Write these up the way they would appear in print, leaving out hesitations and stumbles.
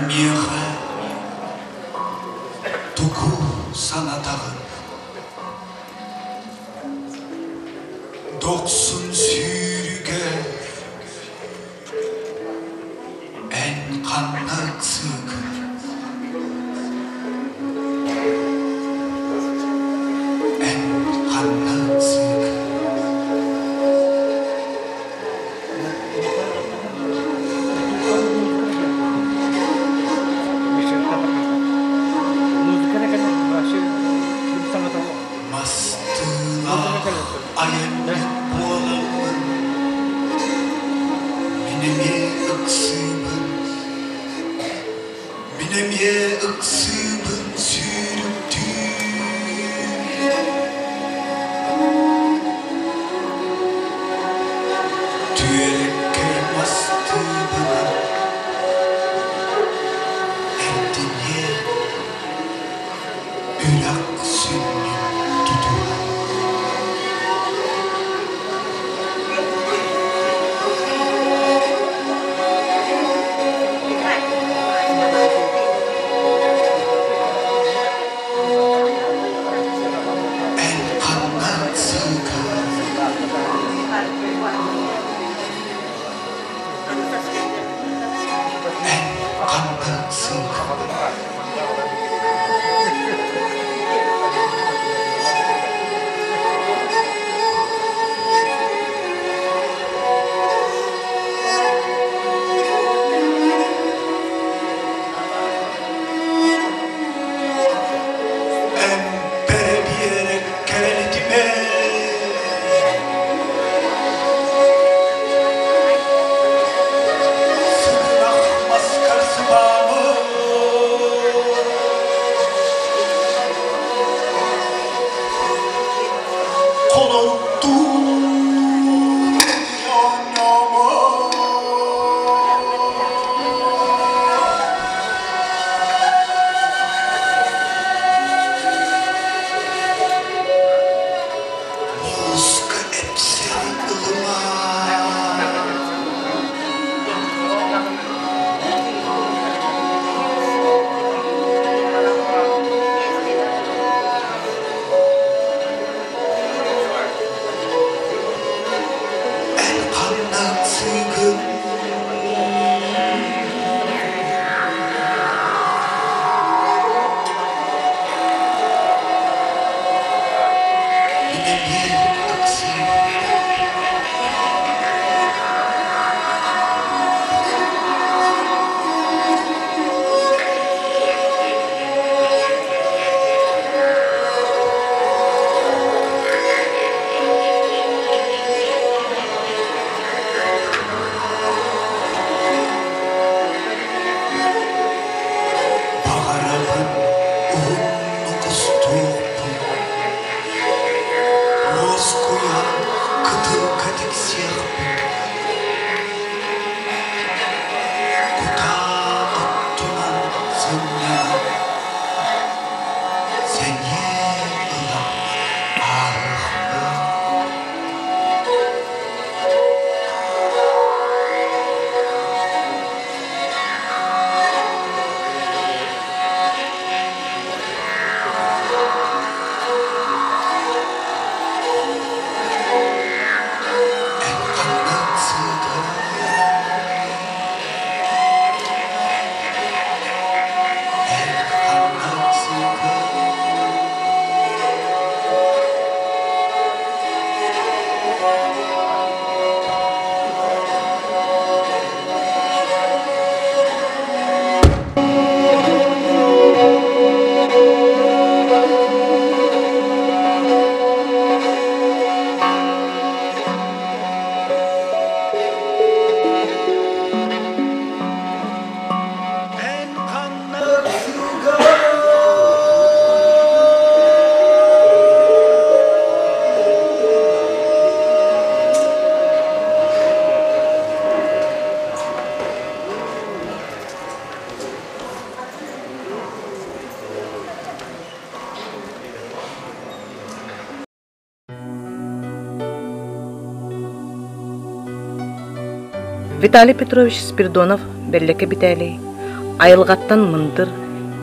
миэхэ тугу санатаҕын? Дохсун сүүрүгэ эн ханна ыксыыгын? Эн ханна ыксыыгын? Мастыылаах айанньыт буоламмын, мин эмиэ ыксыыбын, мин эмиэ ыксыыбын сүүрүктүүн. Түөрэккэй мастыыбынан эрдиниэ үрэх сүнньүн тутуһан. Эн ханна сыыгын? Эн ханна сыыгын? Эмпэрэ биэрэ кэрэлитимэ Сыгынах маскар сыбаабы Холоруктуу оонньоомо Мууска эпсэри ылыма. Эн ханна сыыгын? Мин эмиэ ыксыыбын. Баҕарабын уһуннук устуохпун, уоскуйа кытылга тиксиэхпин, кутаа оттунан сынньанан, сэниэ ылан ааһыахпын. Эн ханна ыксыыгын? Эн ханна ыксыыгын? Эн ханна ыксыыгын? Виталий Петрович Спиридонов Бэллэкэ Битээлий. Айылҕаттан мындыр,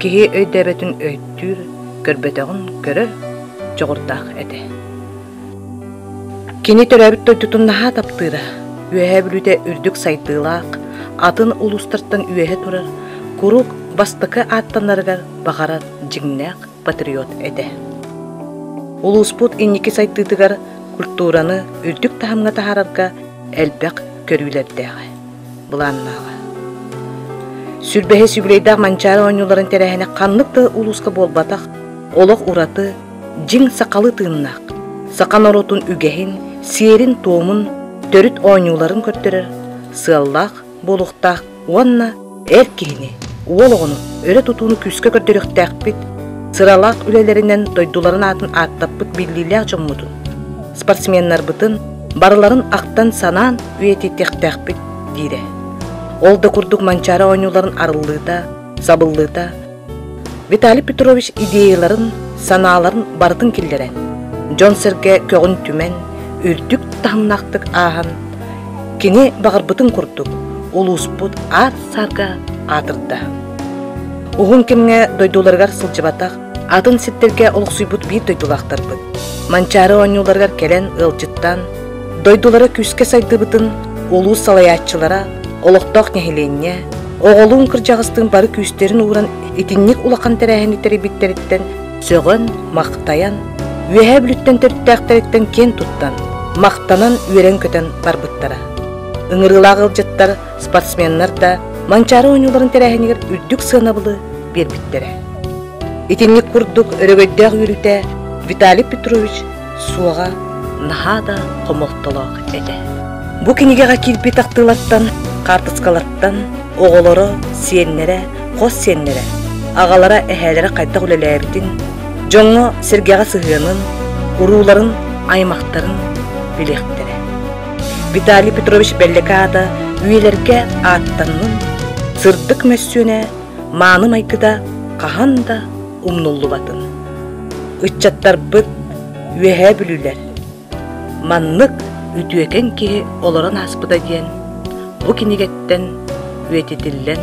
киһи өйдөөбөтүн өйдүүр, көрбөтөҕүн көрөр дьоҕурдаах этэ. Кини төрөөбүт дойдутун наһаа таптыыра, Үөһээ Бүлүүтэ үрдүк сайдыылаах, атын улуустартан үөһэ турар, куруук бастакы ааттанарыгар баҕарар дьиҥнээх патриот этэ. Улууспут инники сайдыытыгар культураны үрдүк таһымҥа таһаарарга элбэх көрүүлэрдээҕэ, былааннааҕа. Сүрбэһис юбилейдаах Манчаары оонньууларын тэрээһинэ ханнык да улууска буолбатах, олох ураты, дьиҥ сахалыы тыыннаах, саха норуотун үгэһин, сиэрин-туомун, төрүт оонньууларын көрдөрөр сыаллаах буолуохтаах уонна эр киһини, уол оҕону өрө тутууну күүскэ көрдөрүөхтээхпит, сыралаах үлэлэринэн дойдуларын аатын ааттаппыт биллиилээх дьоммутун, спортсменнарбытын барыларын ахтан-санаан үйэтитиэхтээхпит диирэ. Ол да курдук Манчаары оонньууларын арыллыыта, сабыллыыта Виталий Петрович идеяларын, санааларын барытын киллэрэн, дьон-сэргэ көҕүн түмэн, үрдүк таһымнаахтык ааһан, кини баҕарбытын курдук улууспут аар-саарга аатырда. Уһун кэмҥэ дойдуларыгар сылдьыбатах, атын сирдэргэ олохсуйбут биир дойдулаахтарбыт Манчаары оонньууларыгар кэлэн ыалдьыттаан, дойдулара күүскэ сайдыбытын улуус салайааччылара, олохтоох нэһилиэнньэ, оҕолуун кырдьаҕастыын бары күүстэрин ууран итинник улахан тэрээһини тэрийбиттэриттэн сөҕөн-махтайан, Үөһээ Бүлүүттэн төрүттээхтэриттэн киэн туттан, махтанан үөрэн-көтөн барбыттара. Ыҥырыылаах ыалдьыттар, спортсменнар да Манчаары оонньууларын тэрээһинигэр үрдүк сыанабылы биэрбиттэрэ. Итинник курдук өрөгөйдөөх үөрүүтэ Виталий Петрович суоҕа наһаа да хомолтолоох этэ. Бу кинигэҕэ киирбит ахтыылартан, хаартыскалартан оҕолоро, сиэннэрэ, хос сиэннэрэ, аҕалара, эһээлэрэ хайдах үлэлээбитин, дьоҥҥо сэргэҕэ сыһыанын, урууларын, аймахтарын билиэхтэрэ. Виталий Петрович Бэллэкэ аата үйэлэргэ ааттаннын, сырдык мөссүөнэ, мааны майгыта хаһан да умнуллубатын. Ыччаттарбыт Үөһээ Бүлүүлэр маннык үтүөкэн киһи олорон ааспыта диэн бу кинигэттэн үйэтитиллэн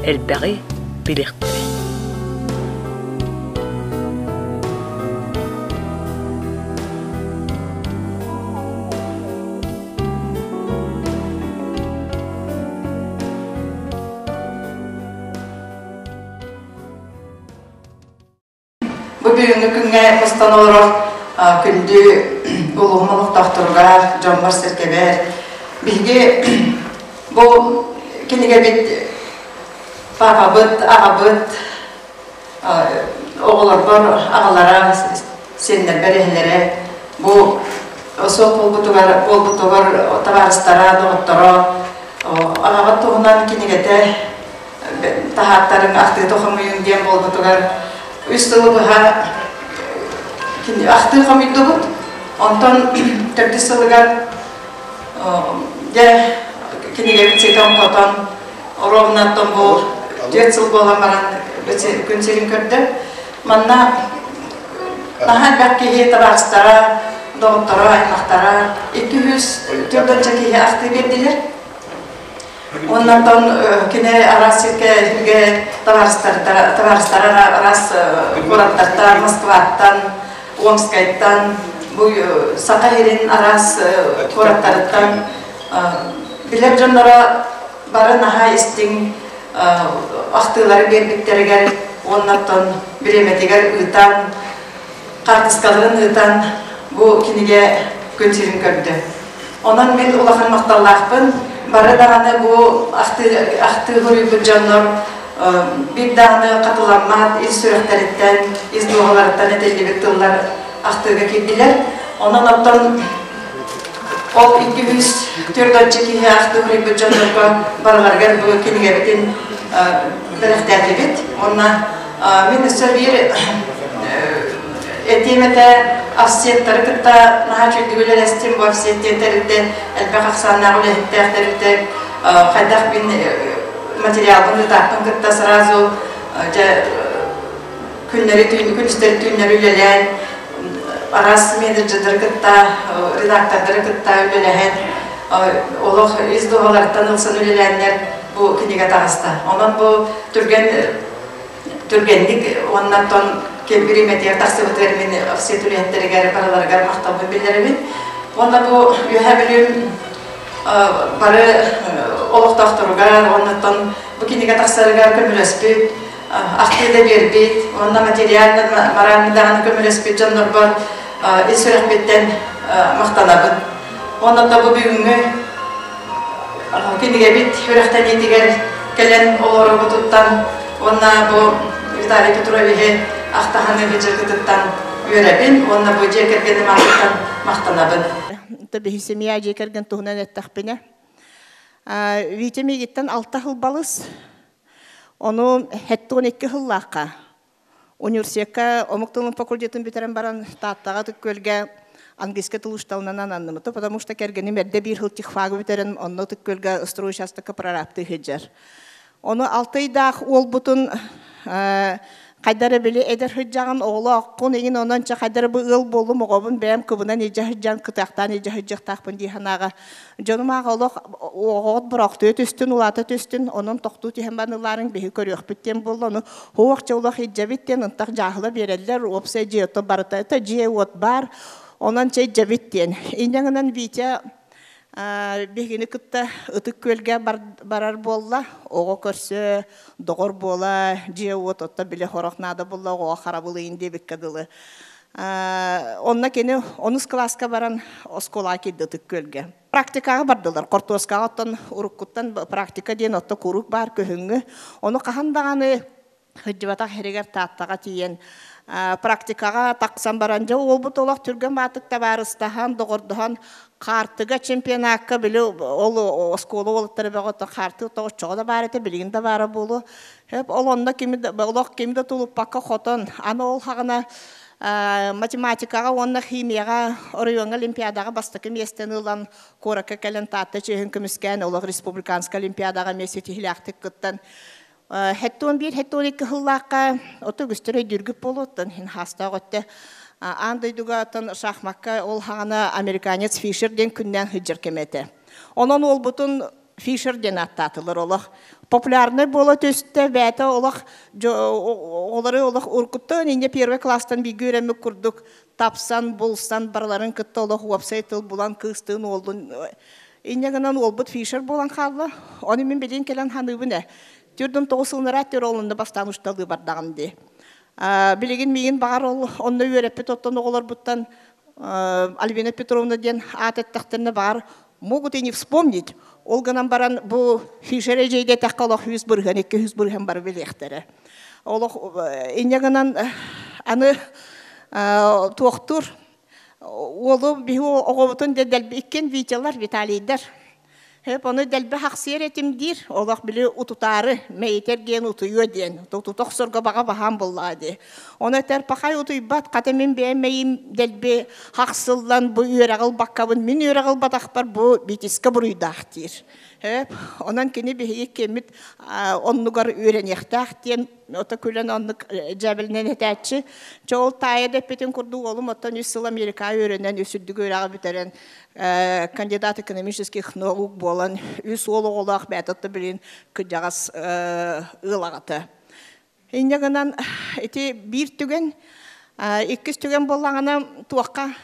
элбэҕи билиэхтэрэ. Бу бүгүҥҥү күҥҥэ мустан олорор күндү улууһум олохтоохторугар, дьоммор-сэргэбэр биһиги бу кинигэбит папабыт, аҕабыт, оҕолорбор аҕалара, сиэннэрбэр эһэлэрэ бу суох буолбутугар, буолбутугар табаарыстара, доҕотторо аҕаҕыт туһунан кинигэтэ таһааттарыҥ ахтыыта хомуйуҥ диэн буолбутугар үс сылы быһа ахтыы хомуйдубут. Онтон төрдүс сылыгар дьэ кинигэбит ситэн-хотон ровно бу түөрт сыл буолан баран күн сирин көрдө. Манна наһаа элбэх киһи табаарыстара, доҕотторо, аймахтара 200 киһи ахтыы биэрдилэр. Оннортон кини араас сиргэ сиргэ табаарыстара араас куораттартан, Москваттан, Омскайтан, бу Саха сирин араас куораттарыттан билэр дьонноро бары наһаа истиҥ ахтыылары биэрбиттэригэр уоннартан бириэмэтигэр ыытан хаартыскаларын ыытан бу кинигэ күн сирин көрдө. Онон мин улахан махталлаахпын. Бары даҕаны бу ахтыы, ахтыы хоруйбут дьоннор биир даҕаны хатыламмат ис сүрэхтэриттэн, ис дууһаларыттан этиллибит тыллар ахтыыга киирдилэр. Онон оттон ол 204 киһи ахтыы хоруйбут дьоннорго барыларыгар бу кинигэбитин бэлэхтээтибит. Уонна мин өссө биир этиэм этэ офсеттары кытта наһаа үчүгдүк үлэлэстим. Бу офсет диэн тэрилтэ элбэх ахсааннаах үлэһиттээх тэрилтэ хайдах мин материалбын ытааппын кытта сразу дьэ күннэри күнүстэри түүннэри үлэлээн араас менеджердары кытта редактордары кытта үлэлэһэн олох ис дууһаларыттан ылсан үлэлээннэр. бу кинигэ таҕыста. Онон бу түргэн түргэнник уонна оттон бириэмэтигэр тахсыбытыгар мин офсет үлэһиттэригэр барыларыгар махталбын биллэрэбин. Уонна бу Үөһээ Бүлүүм бары олохтоохторугар уонна оттон бу кинигэ тахсарыгар көмөлөспүт, ахтыы да биэрбит уонна материально, морально даҕаны көмөлөспүт дьоннорбор ис сүрэхпиттэн махтанабын. Уонна да бу бүгүҥҥү кинигэбит үрэхтэниитигэр кэлэн олорорбутуттан уонна бу Виталий Петровиһы ахтаһан ыһыдьыргытыттан үөрэбин уонна бу дьиэ кэргэним аатыттан махтанабын. Биһи семья дьиэ кэргэн туһунан эттэхпинэ, Витя миигиттэн алта сыл балыс, ону 72 сыллаахха Университекка омук тылын факультетын бүтэрэн баран Тааттаҕа Ытык Күөлгэ английскай тыл учууталынан ананныбыта, потому что кэргэним эрдэ биир сыл техфагы бүтэрэн онно Ытык Күөлгэ стройучастокка прорабтыы сылдьар. Ону алта ыйдаах уолбутун хайда эрэ били эдэр сылдьаҕын оҕолооххун иҥин онон чэ хайда эрэ бу ыал буоллум оҕобун бэйэм кыбынан илдьэ сылдьан кытыахтаан илдьэ сылдьыахтаахпын дии санааҕа Дьонум аах олох оҕоҕут бороохтуйа түстүн, улаата түстүн, онон тохтуу түһэн баран биһи көрүөхпүт диэн буолла. Ону хуох чэ улах илдьэбит диэн ынтах дьааһыла биэрэллэр, уопсай дьиэ ото барыта это дьиэ уот баар, онон чэ илдьэбит диэн. Инньэ гынан Витя биһигини кытта Ытык Күөлгэ барар буолла. Оҕо көрсө, доҕор буола, дьиэ уот отто били хорох наада буолла, оҕоҕо харабылыйын диэбиккэ дылы. Онно кини онус кылааска баран оскуолаҕа киирдэ Ытык Күөлгэ. Практикаҕа бардылар. Хортуоскаҕа оттон уруккуттан практика диэн отто куруук баар күһүҥҥү. Ону хаһан даҕаны сылдьыбатах сиригэр Тааттаҕа тиийэн практикаҕа тахсан баран дьэ уолбут олох түргэн баатык табаарыстаһан, доҕордоһон хаартыга чемпионакка били ол оскуола уолаттара бөҕө хаарты оччоҕо да баар этэ, билигин да баара буолуо. Ол онно кими да, олох кими да тулуппакка хотон, аны ол хаҕына математикаҕа уонна химияҕа оройуоҥҥа олимпиадаҕа бастакы миэстэни ылан куоракка кэлэн Таатта чиэһин көмүскээн олох республиканскай олимпиадаҕа эмиэ ситиһиилээхтик кыттан 71 72 сыллаахха ото үгүстэр өйдүүргүт буолуоттан иһин хаастаах өттө аан дойдуга оттон шахмакка ол хаҕана американец Фишер диэн күннээн сылдьар кэмэ этэ. Онон уолбутун Фишер диэн ааттаатылар олох популярнай буола түстэ бэйэтэ олох оҕолору олох уруккуттан инньэ первый класстан бииргэ үөрэммит курдук тапсан булсан барыларын кытта олох уопсай тыл булан кыыстыын уоллун инньэ гынан уолбут Фишер буолан хаалла ону мин билигин кэлэн ханыыбын ээ түрдүн тоҕус сылынара түр олунна бастаан учталыы бардаҕым дии билигин миигин баҕар ол онно үөрэппит оттон оҕолорбуттан Альбина Петровна диэн аат эттэхтэринэ баҕар могут и не вспомнить. Ол гынан баран бу Фишер эдьиийдэ этэххэ олох 100 бырыһыан, 200 бырыһыан бары билиэхтэрэ. Олох инньэ гынан аны туохтуур уолу биһи оҕобутун дэлби иккин Витялар, Виталийдар Хөп ону дэлби хахсыйар этим диир, олох били утутаары, мэйитэр диэн утуйуо диэн, тута охсорго баҕа баһаам буллаа дии. Ону этэр пахай утуйбат, хата мин бэйэм мэйим дэлби хахсыллан бу үөрэҕи ылбаккабын, мин үөрэҕи ылбатахпар бу Битискэ буруйдаах диир. Хөп, онон кини биһиги кэммит оннугар үөрэниэхтээх диэн ото күлэн оннук дьээбэлэнэн этээччи. Чэ ол таайа да эппитин курдук уолум оттон үс сыл Америкаҕа үөрэнэн, үс үрдүк үөрэҕи бүтэрэн кандидат экономических наук буолан үс уол оҕолоох бэйэтэ билин кырдьаҕас ыал аҕата. Инньэ гынан ити биир түгэн, иккис түгэн буоллаҕына туохха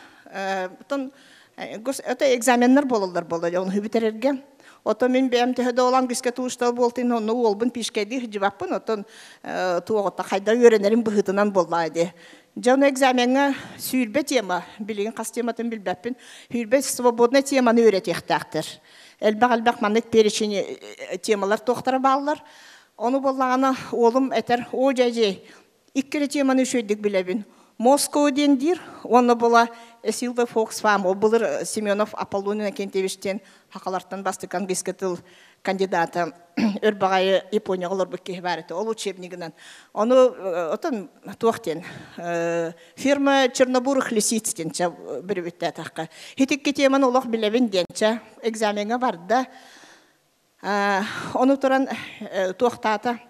оттон это экзаменнар буолаллар буолла ону бүтэрэргэ. Ото мин бэйэм төһө да ол английскай туустал буолтун онно уолбун пишкэйдии сылдьыбаппын, оттон туоҕута хайда үөрэнэрим быһыытынан буоллаа дии. Дьэ ону экзамеҥҥа 20 тема, билигин хас тематын билбэппин, 20 свободнай теманы үөрэтиэхтээхтэр. Элбэх-элбэх маннык перечень темалар туохтара бааллар. Ону буоллаҕына уолум этэр, оо дьэ икки эрэ теманы үчүгэйдик билэбин. Москва диэн диир, уонна була Силва Фокс Фам, ол былыр Семенов Аполлон Иннокентьевич диэн хахалартан бастакы английский тыл кандидата өр баҕайы Японияҕа олорбут киһи баар этэ, ол учебнигынан. Ону отон туох диэн фирма Чернобурых лисиц диэн чэ бүрүбүттээтэххэ. Хитикки теманы олох билэбин диэн чэ экзамеҥҥа барда. Ону туран туохтаата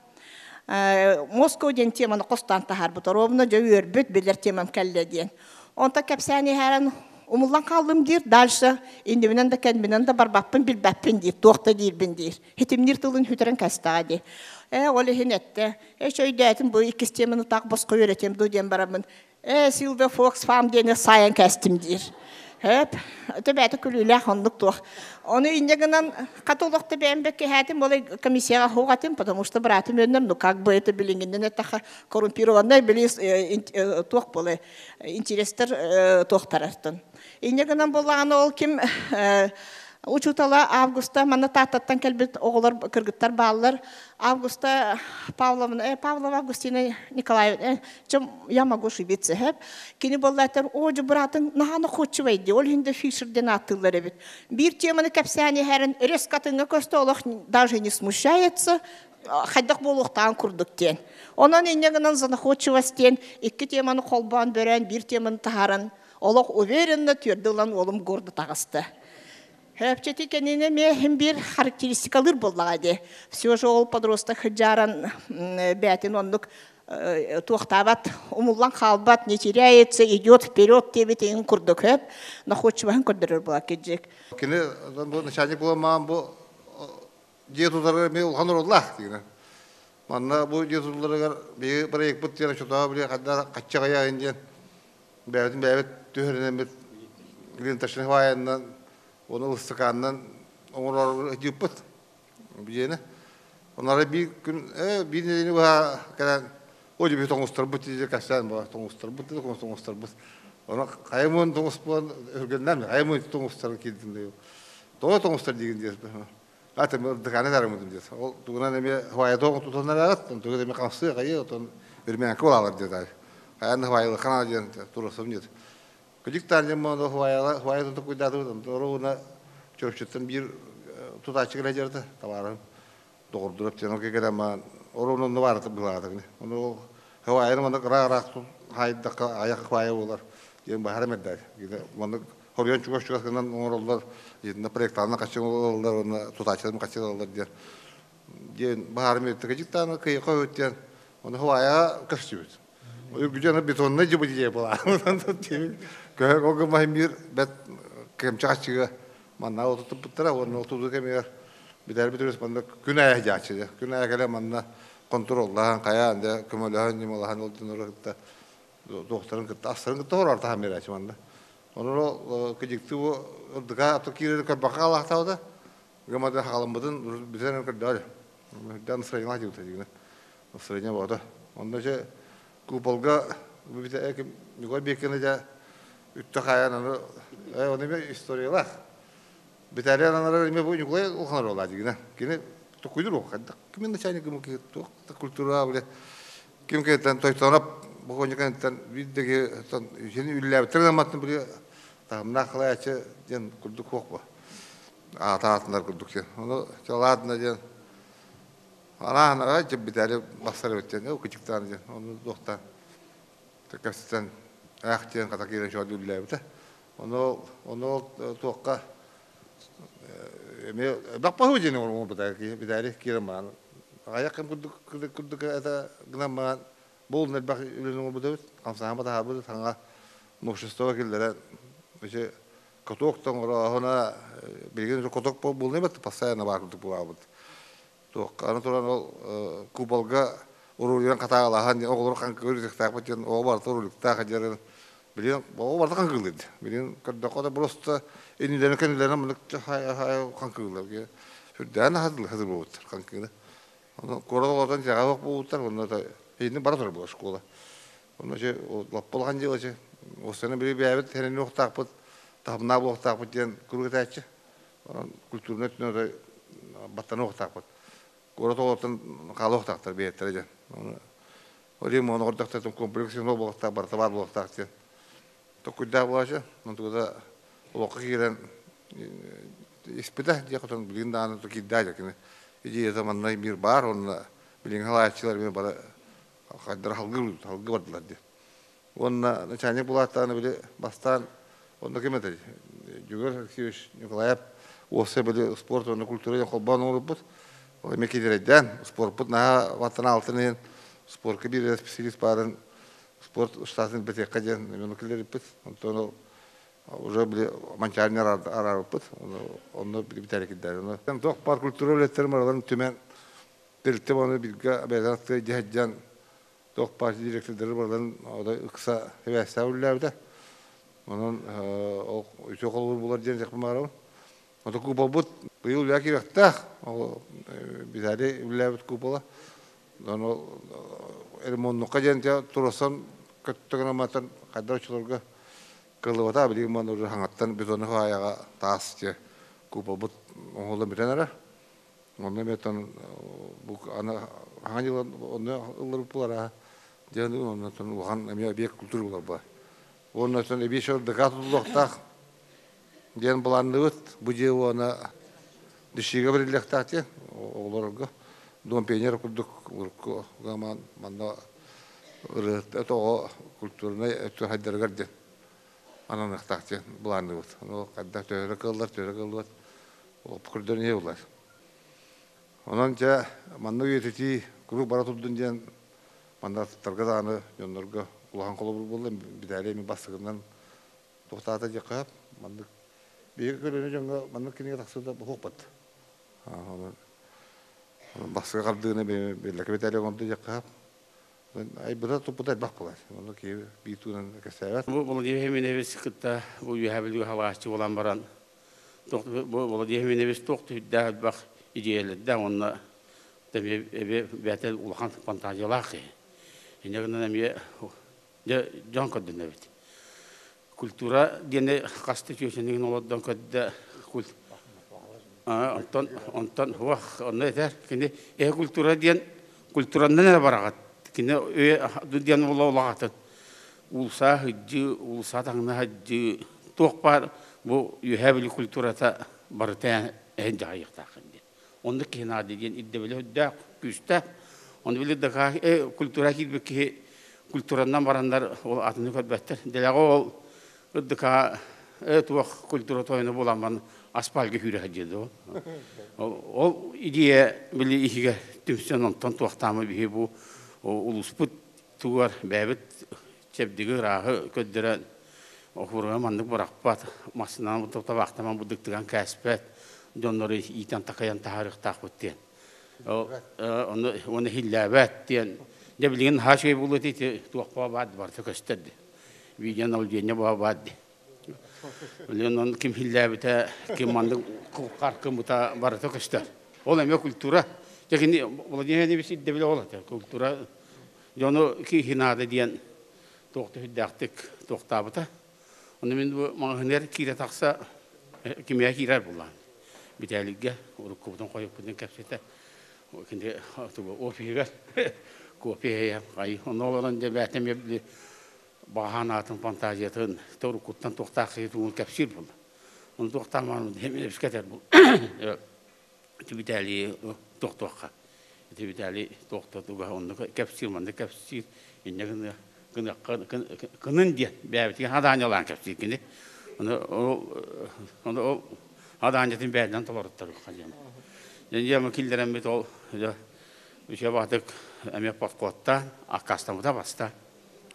Москва диэн теманы хостоон таһаарбыт. Ровно дьэ үөрбүт, билэр темам кэллэ диэн. Онто кэпсээн иһэрэн Умуллан хааллым диир, дальше иннибинэн да кэннибинэн да барбаппын, билбэппин диир, туох да диирбин диир. Хитимниир тылын сүтэрэн кэстэҕэ дии. Ээ, ол иһин эттэ. Ээ, өйдөөтүм, бу иккис теманы таах босхо үөрэтиэм дуу диэн бараммын. Ээ, Силвия Фокс фам диэни сайан кэстим диир. Хөп, төбөтө күлүүлээх оннук туох. Ону инньэ гынан хата олохто бэйэм бэккиһээтим, ол комиссияҕа хугатым, потому что братым өннөр, ну как бы это билиҥҥинэн эттэххэ коррумпированный били туох буолай интерестер туохтарартан. Инньэ гынан буоллаҕына ол ким учуутала Августа манна Тааттаттан кэлбит оҕолор кыргыттар бааллар. Августа Павловна, Павлова Августина Николаевна, чем я могу ошибиться, хэп. Кини буоллаатар, о, дьэ быраатыҥ наһаа находчивай дии, ол иһин да Фишер диэн ааттыыллар эбит. Биир теманы кэпсээн иһэрин резко атыҥҥа көстө олох даже не смущается, хайдах буолуохтааҕын курдук диэн. Онон инньэ гынан за находчивость диэн икки теманы холбоон бөрөөн биир теманы таһааран олох уверенно түөрдэ ылан уолум гордо таҕыста. Хөпчети кэннинэ эмиэ иһин биир характеристикалыыр буоллаҕа дии. Все же ол подросток сыдьааран бээтин оннук туохтаабат, умуллан хаалбат, не теряется, идет вперед диэбит иһин курдук хөп находчиваһын көрдөрөр буолар кирдьик. Кини бу начальник буолан бу дьиэ тутарыгар эмиэ улахан оруоллаах дигинэ. Манна бу дьиэ тутулларыгар биһиги проекпыт диэн оччотооҕу били хайдах хаччаҕайаайын диэн бэйэбитин бэйэбит түһэринэммит глинташный хваянынан уонна ыстакаанынан оҥорор дьыппыт дьиэни. Оннары биир күн биир нэдиэлэни быһа кэлэн о дьиби тоҥустарбыт дии кэпсээн буолар тоҥустарбыт тоҥустарбыт. Ону хайа муон тоҥуспуон өргөннөм хайа муон тоҥустарын киирдим дии. Тоҕо тоҥустар диигин диэс Аты дыкааны тарымытым диэс. Ол тугунан эмиэ хваятоҕун тутан эрээт, онтугу эмиэ хамсыы хайы, отон үрмэҥкэ булаалар диэт. Хайан хвайылы диэн турасым диэт. Кыдьык таанньам моно хваяла хваятын токуйдаатыбыт, оруна чөрчүттэн биир тутааччы кэлэ дьарда табаарым доҕордурап диэн ол кэлэн маан оруна онно баарытып былаатыгын. Ону хвайын маннык ыраах-ыраах хайдахха айах хвая буолар диэн баһарым эрдэ. Маннык хоруйан чугас-чугас гынан оҥороллор, итиннэ проектанан хаччы оҥороллор уонна тутааччыларын хаччы ылаллар диэн диэн баһаарым үөттэ кыдьыктааны кыйыка өт диэн ону хваяҕа көстүбүт. Үргүдьэн бетонный дьыбы дьиэ буолаа. Көһө ол гыммаһын биир бэт кэмчэ хаччыга манна отутуппуттара уонна отуту кэмигэр бүтэр бүтүрүс манна күн аайы дьааччы күн аайы кэлэ манна контроллаһан хайаан дэ көмөлөһөн ньымалаһан ол дьоннору кытта туохтарын кытта астарын кытта хорор таһан биэрээччи манна Онон кыдьыктыы бу ырдыка ато киирэр көрбөххө халаахтаабыта. Гымада халаммытын бүтэн көрдөөр. Үрдэ настроение дьыбыта дигинэ. Настроение боото. Онно же куполга бу бите ким Николай Беккина дьэ үттэ хаайан аны оны эме историялаах. Битэрэ анарар эме бу Николай улахан оруолаа дигинэ. Кини токуйдур ол хайдах кимин начальник ким туох культура биле ким кентен тойтоноп бу кентен биирдэги сини үллээбиттэр гымматтын били таһымнаах халаячы диэн курдук хуох бу аата аатынар курдук диэн ону чалаатына диэн анааханаға дьэббитээри бассар эбит диэн кычыктаан диэн ону туохтаан кэпсэтэн аах диэн хата киирэн шоу үллээбитэ ону ону туохха эмиэ баппаһу диэн оҥорбута битээри киирэн баран аҕыйах кэм курдук курдук это гынан баран бу элбэх үлэни оҥорбут эбит хамсааһын таһаарбыт саҥа новшество киллэрэн ити каток оҥорооһуна билигин каток буолуна эбит постоянно баар курдук буолаабыт туохха аны туран ол куполга уруһуйан хатааҕылаһан оҕолору хаҥкыыр үтүктээхпит диэн оҕо барыта уруһуйуктаах диэн билигин оҕо барыта хаҥкыылыыр билигин көрдөххө да просто иннилэрин кэннилэрин маннык хаҥкыыллар сүрдээн хатылы буолбуттар хаҥкыыны ону куорат оҕотон тирэҕэ буолбуттар онно инни бара турар буолар школа онно же лаппа улахан дьыала же осыны били бэйэбит тэринуохтаахпыт таһымнаах буолуохтаахпыт диэн куруук этээччи онон культурнай өттүнэн баттаныахтаахпыт куорат оҕотун хаалыахтаахтар бэйэттэрэ диэн ол иһин оҕордохтортон комплекс буолуохтаах барыта баар буолуохтаах диэн токуйдаах буолааччы онтугута олоххо киирэн испитэ диэх хотон билигин даҕаны киирдээ кини идеята манна мир баар уонна билиҥҥи халааччылар эмиэ бары хайдара халгыы халгыы бардылар диэн уонна начальник булааттаҕына били бастаан онно ким этэй Дьөгүөр Алексеевич Николаев уопсай били спорт уонна культура диэн холбоон оҥорбут ол эмиэ кирирэйдээн спорпут наһаа ваттан алтын иһин спорка биир специалист баарын спорт штатын бэтиэххэ диэн эмиэ киллэриппит онтон ол Уже били Манчаарыны араарбыппыт. Онно били бүтэрэ кирдэр. Туох баар культура үлэттэрин барыларын түмэн тэрилтэ оны билгэ бэйэлэрин дьэһэдьэн туох баар директордары барыларын ыкса эбээстээх үлэлээбитэ. Онон ол үтүө холобур булар диэн этиэхпин баҕарабын. Ото куполбут быйыл үлэ киириэхтээх. Ол Виталий үлэлээбит купола. Ону ремоннукка диэн туруорсан көттө хайдар оччолорго кыллыбата билигин маны уже хаҥаттан бетонный хаайаҕа таас дьэ куполбут оҥоһуллан бүтэн эрэр. Онно эмиэ бу аны хаҥа дьылан онно ылларбыт буолар диэн оннотон улахан эмиэ объект культуры буолар буолар. Уонна эбии декат тутулуохтаах диэн былаанныбыт. Бу дьиэ уона дышига бэриллиэхтээх диэн оҕолорго Дом пионер курдук урукку манна ырыа оҕо культурнай өттүн хайдарыгар диэн ананыахтаах диэн былаанныбыт. Ону хайдах төһө кыаллар, төһө кыаллыбат көрдөрөн иһэ булар. Онон дьэ манна үйэтитии куруук бара турдун диэн манна аттарга даҕаны дьоннорго улахан холобур буолла. Битээлий эми бастакынан туохтаата диэххэ маннык биһиги көлүөнэ дьоҥҥо маннык кинигэ тахсыыта буһуохпат. Онон бастакы хардыыны биллэки Битээлий оҥордо диэххэ айбыта туппута элбэх буолар. Онно киһи биир туунан кэпсээбэт. Бу Владимир Хименевич кытта бу Үөһээ Бүлүүгэ халааччы буолан баран бу Владимир Хименевич туох түһүрдээх элбэх идиэйэлэрдээх уонна эбэ бэйэтэ улахан фантазиялаах киһи. Инньэ гынан эмиэ дьэ дьон көрдөнөбүт. Культура диэни хаста түөсэнигин олордон көрдө онтон онтон хуах онно этэр кини э культура диэн культураннан эрэ бараҕат кини диэн буола улаҕатын уулусаа сылдьыы уулусаа таҥна сылдьыы туох баар бу үөһээ бүлүү культурата барыта эһин дьаһайыахтааххын диэн оннук киһи наада диэн ирдэбилэ үрдээх күүстээх ону били ДК культура киирбит киһи культуранан бараннар ол атыны көрбөттөр дэлэҕэ ол ДК туох культура тойоно буоламман асфальга күүрэ сылдьыа ол идея били иһигэ түмсэн онтон туохтаама биһи бу улууспут тугар бэйэбит чэбдиги ырааһы көрдөрөн оһуруга маннык бырахпат массыынанан табаахтаман будуктыган кээспэт дьоннору иитэн такайан таһаарыахтаахпыт диэн ону уонна иһиллээбэт диэн дьэ билигин наһаа үчүгэй буолуо ити туохпа баар барыта көстөр ди видео наблюдение баар ди билигин ону ким иһиллээбитэ ким маннык харкымыта барыта көстөр ол эмиэ культура дьэ кини Владимир Владимирович ирдэбилэ ол этэ культура дьону киһи наада диэн туох да сүрдээхтик туохтаабыта. Ону мин бу маҕаһыыныгар киирэ тахса кимиэхэ киирэр буллаан. Битээлийгэ уруккубутун хойукпутун кэпсэтэ кини офиһыгар кофе ай онно олорон дьэ бээтэ эмиэ баҕаһаан аатын фантазиятын уруккуттан туохтаах киһи тугун кэпсиир буолла. Ону туохтаан эмискэ бул Ити Виталий тохтуохха. Ити Виталий тохтотуга онно кэпсиир, манна кэпсиир, инньэ гына гыныахха кынын диэн бэйэбитигэр хадаанньалаан кэпсиир кини. Ону ол ону ол хадаанньатын бэйэтинэн толоруттарыахха диэн. Дьэ киллэрэммит ол үчүгэй баҕатык эмиэ подкоттаан аккаастаммыта баста.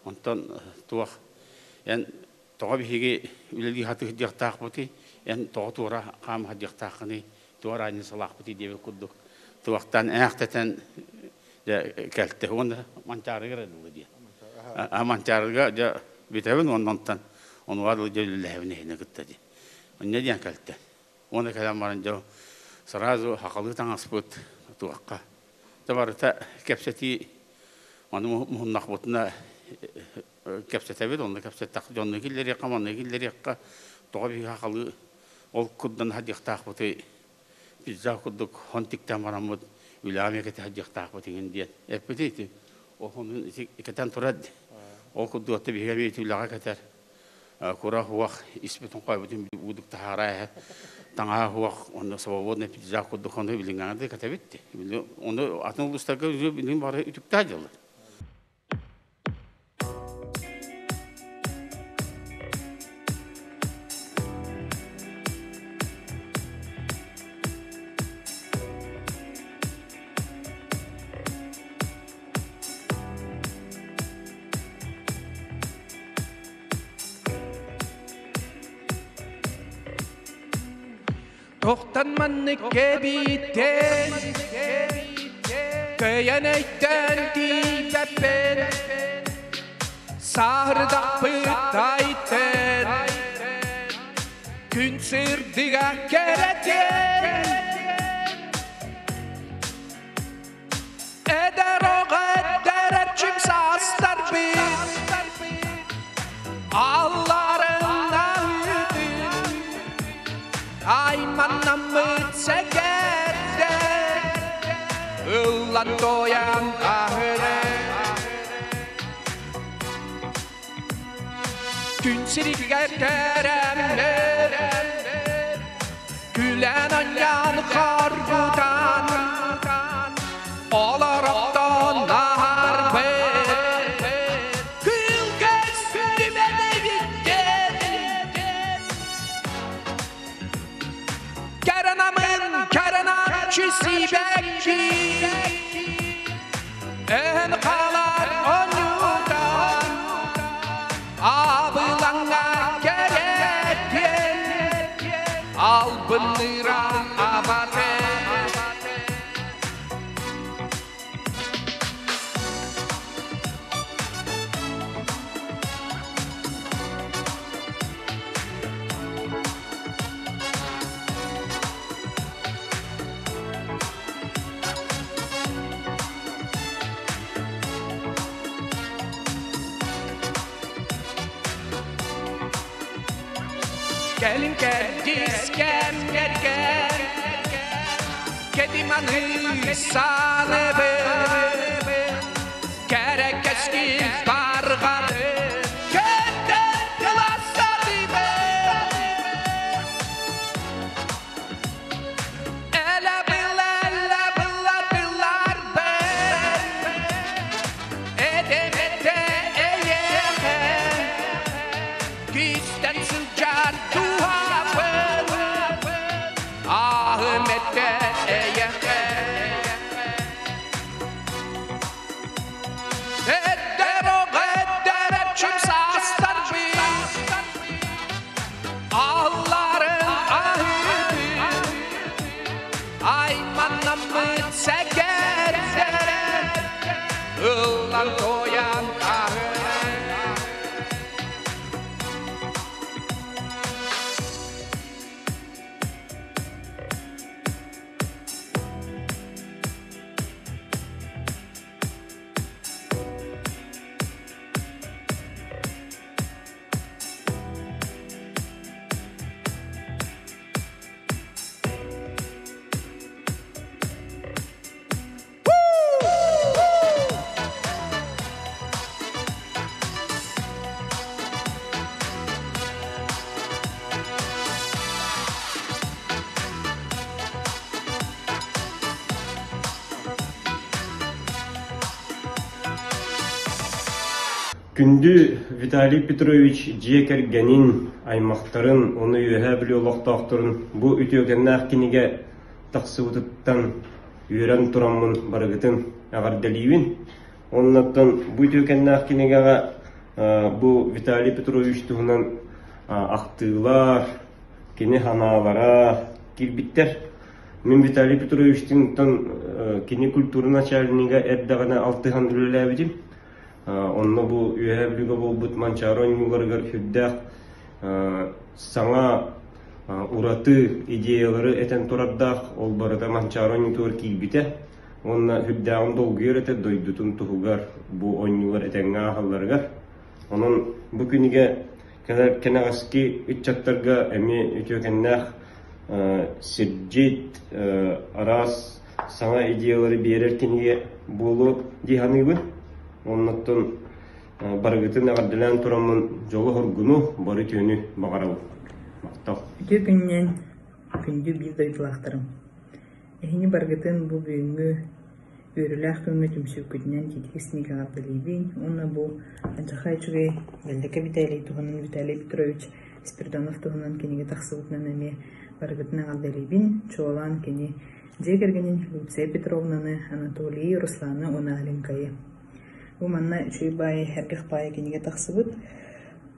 Онтон туох эн тоҕо биһиги үлэлии сатыыр эн тоҕо туора хаама сылдьыахтааххыный туора аанньысалаахпытый диэбит курдук туохтан ээхтэтэн дьэ кэлтэ уонна манчаарыгар ылла диэн а манчаарыга дьэ бүтэбин уонна онтон онуга дылы дьэ үлэлээбин эһини кытта дии онньо диэн кэлтэ уонна кэлэн баран дьэ сразу хахалыы таҥаспыт туохха да барыта кэпсэтии ону муһуннахпытына кэпсэтэбит, онно кэпсэттэх дьонну киллэриэххэ, манна киллэриэххэ, тоҕо биһиги хахалыы ол курдан садьыахтаахпытый, пиджак курдук хон тиктэн бараммыт үлэҕэ эмиэ кэтэ садьыахтаахпыт иҥин диэн эппитий ити ол онун кэтэн турар ол курдук отто биһиги эмиэ ити үлэҕэ кэтэр кура хуах испитин хойбутун удук таһаараа эһэ таҥаһа хуах онно свободный пиджак курдук ону билиҥҥэ да кэтэбит ону атын улуустарга билин бары үтүктээ дьыллар Тохтан маннык кэбиттэн, Кыайан өйдөөн тиийбэппин, Саһырдахпыт айтын, Күн сырдыга кэрэтин. Эдэр оҕо эдэрчим саастарбыт, Алларынан үтүн, Айманнаммыт сэгэрдэр, Ыллан туойан аһыры. Күн сиригэр кэрэмнэр, Күлэн анньан харбытан, Олороттон аһарбыт. Күл көстүмэн эбиттэн, Кэрэнамын кэрэнамчы сибэкки, Эн хаалар онньуутан, Абылаҥҥа кэрэтиэн, Албынныыра абатын. Кэлин кэрдиис кэмнэргэ Кэдиманы саныбын Кэрэ кэскил барҕатын Кэнтэн тылассатыбын Кистэн сылдьар туһапын Аһым этэ эйэхэ Эдэр оҕо эдэр эрчим саастарбын Алларын аһыытын Айманнаммыт сэгэрдэрэ Ыллан туойан аһын Күндү Виталий Петрович дьиэ кэргэнин, аймахтарын, ону Үөһээ Бүлүү олохтоохторун бу үтүөкэннээх кинигэ тахсыбытыттан үөрэн тураммын барыгытын эҕэрдэлиибин. Оннуттан бу үтүөкэннээх кинигэҕэ бу Виталий Петрович туһунан ахтыылар, кини санаалара киирбиттэр. Мин Виталий Петровичтыын кини культура начальнига эрдэҕинэ алтыһан үлэлээбитим. Онно бу Үөһээ Бүлүүгэ буолбут Манчаары оонньууларыгар сүрдээх саҥа ураты идеялары этэн турардаах, ол барыта Манчаары оонньуутугар киирбитэ уонна сүрдээҕин долгуйар этэ дойдутун туһугар бу оонньуулар этэҥҥэ ааһалларыгар. Онон бу кинигэ кэнэҕэски ыччаттарга эмиэ үтүөкэннээх сирдьит, араас саҥа идеялары биэрэр кинигэ буолуо дии саныыбын. Оннуттан барыгытын эҕэрдэлээн тураммын дьолу-соргуну, бары үтүөнү баҕарабын. Махтал. Үтүө күнүнэн күндү биир дойдулаахтарым. Эһини барыгытын бу бүгүҥҥү үөрүүлээх күҥҥэ түмсүүккүтүнэн тиитик синик эҕэрдэлиибин уонна бу алдьархай үчүгэй Дэллэкэ Виталий туһунан Виталий Петрович Спиридонов туһунан кинигэ тахсыбытынан эмиэ барыгытын эҕэрдэлиибин. Чуолаан кини дьиэ кэргэнин Люция Петровнаны, Анатолийы, Русланы уонна Аленькайы. Бу манна үчүгэй баайы, эргэх баайы кинигэ тахсыбыт.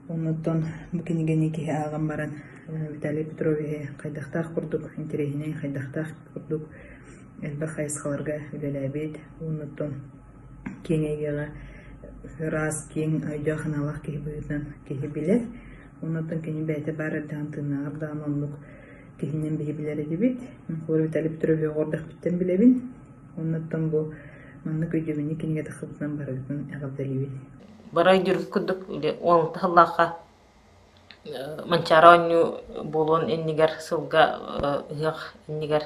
Оннуттан бу кинигэни киһи ааҕан баран Виталий Петровиһы хайдахтаах курдук интэриэһинэй, хайдахтаах курдук элбэх хайысхаларга үлэлээбит, оннуттан киэҥ эйгэҕэ ыраас, киэҥ өйдөөх-санаалаах киһи быһыытынан киһи билэр. Оннуттан кини бэйэтэ баар эрдэҕин тыыннааҕар даҕаны оннук киһинэн биһи билэр этибит. Холобур, Виталий Петровиһы оҕо эрдэхпиттэн билэбин. Оннуттан бу маннык өйдөбүнньүк кинигэ тахсыбытынан барыгытын эҕэрдэлиибин. Бары өйдүүрбүт курдук, 16 сыллаахха Манчаары оонньуу буолуон иннигэр сылга ыһыах иннигэр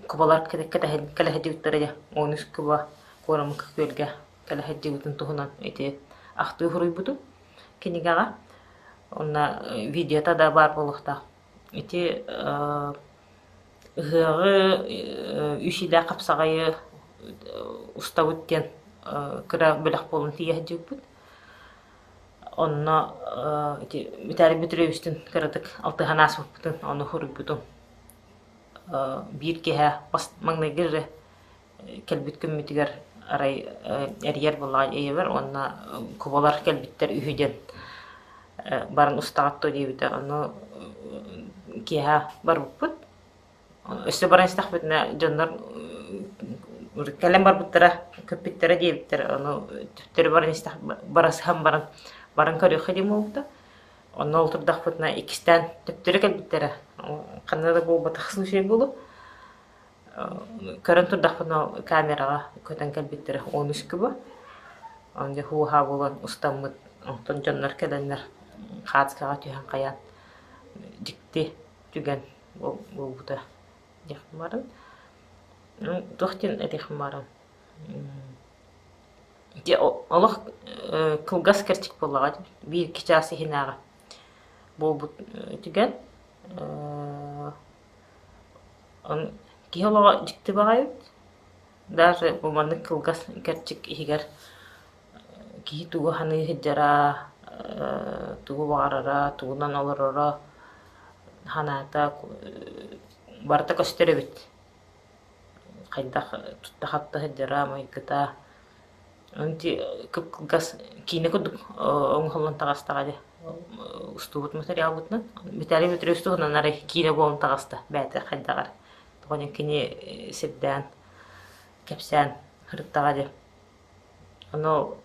кубалар кэлэ сылдьыбыттара дьэ 13 куба Куорамыкы күөлгэ кэлэ сылдьыбытын туһунан ити ахтыы суруйбутум кинигэҕэ. Онно видеота да баар буолуохтаах. Ити ыһыаҕы үс илээх хапсаҕайы устабыт диэн кыра бөлөх буолан тиийэ сылдьыбыппыт. Онно ити Виталий Петровичтыын кыратык алтыһан ааспыппытын, ону суруйбутум. Биир киэһэ маҥнайгы эрэ кэлбит күммүтүгэр арай эрийэр буоллаҕа ийэбэр уонна кубалар кэлбиттэр үһү диэн баран устаҕыт дуо диэбитэ. Ону киэһэ барбыппыт. Өссө баран истэхпитинэ дьоннор кэлэн барбыттара, көппүттэрэ диэбиттэр. Ону төттөрү баран истэх барасыһан баран баран көрүөххэ диэн буолбута. Онно ол турдахпытына иккистээн төптөрү кэлбиттэрэ. Ханна да буолбатах случай буолуо. Көрөн турдахпына камераҕа көтөн кэлбиттэрэ 13 куба. Онно һуу-һаа буолан устаммыт. Онтон дьоннор кэлэннэр хаацкаҕа түһэн хайаан дьикти түгэн буолбута диэхпин баҕарабын. Туох диэн этиэхпин баҕарабын Ити олох кылгас кэрчик буоллаҕа биир-икки чаас иһинээҕи буолбут түгэн. Киһи олоҕо дьикти баҕайы эбит. Даже бу маннык кылгас кэрчик иһигэр киһи тугу саныы сылдьара, тугу баҕарара, тугунан олороро санаата барыта көстөр эбит. Хайдах тутта-хапта сылдьара, майгыта. Ити кып-кылгас киинэ курдук оҥоһуллан таҕыстаҕа дии устубут материалбытынан. Виталий Петрович туһунан арай киинэ буолан таҕыста бэйэтэ хайдах эрэ. Тоҕо диэн кини сирдээн, кэпсээн сырыттаҕа дии. Ону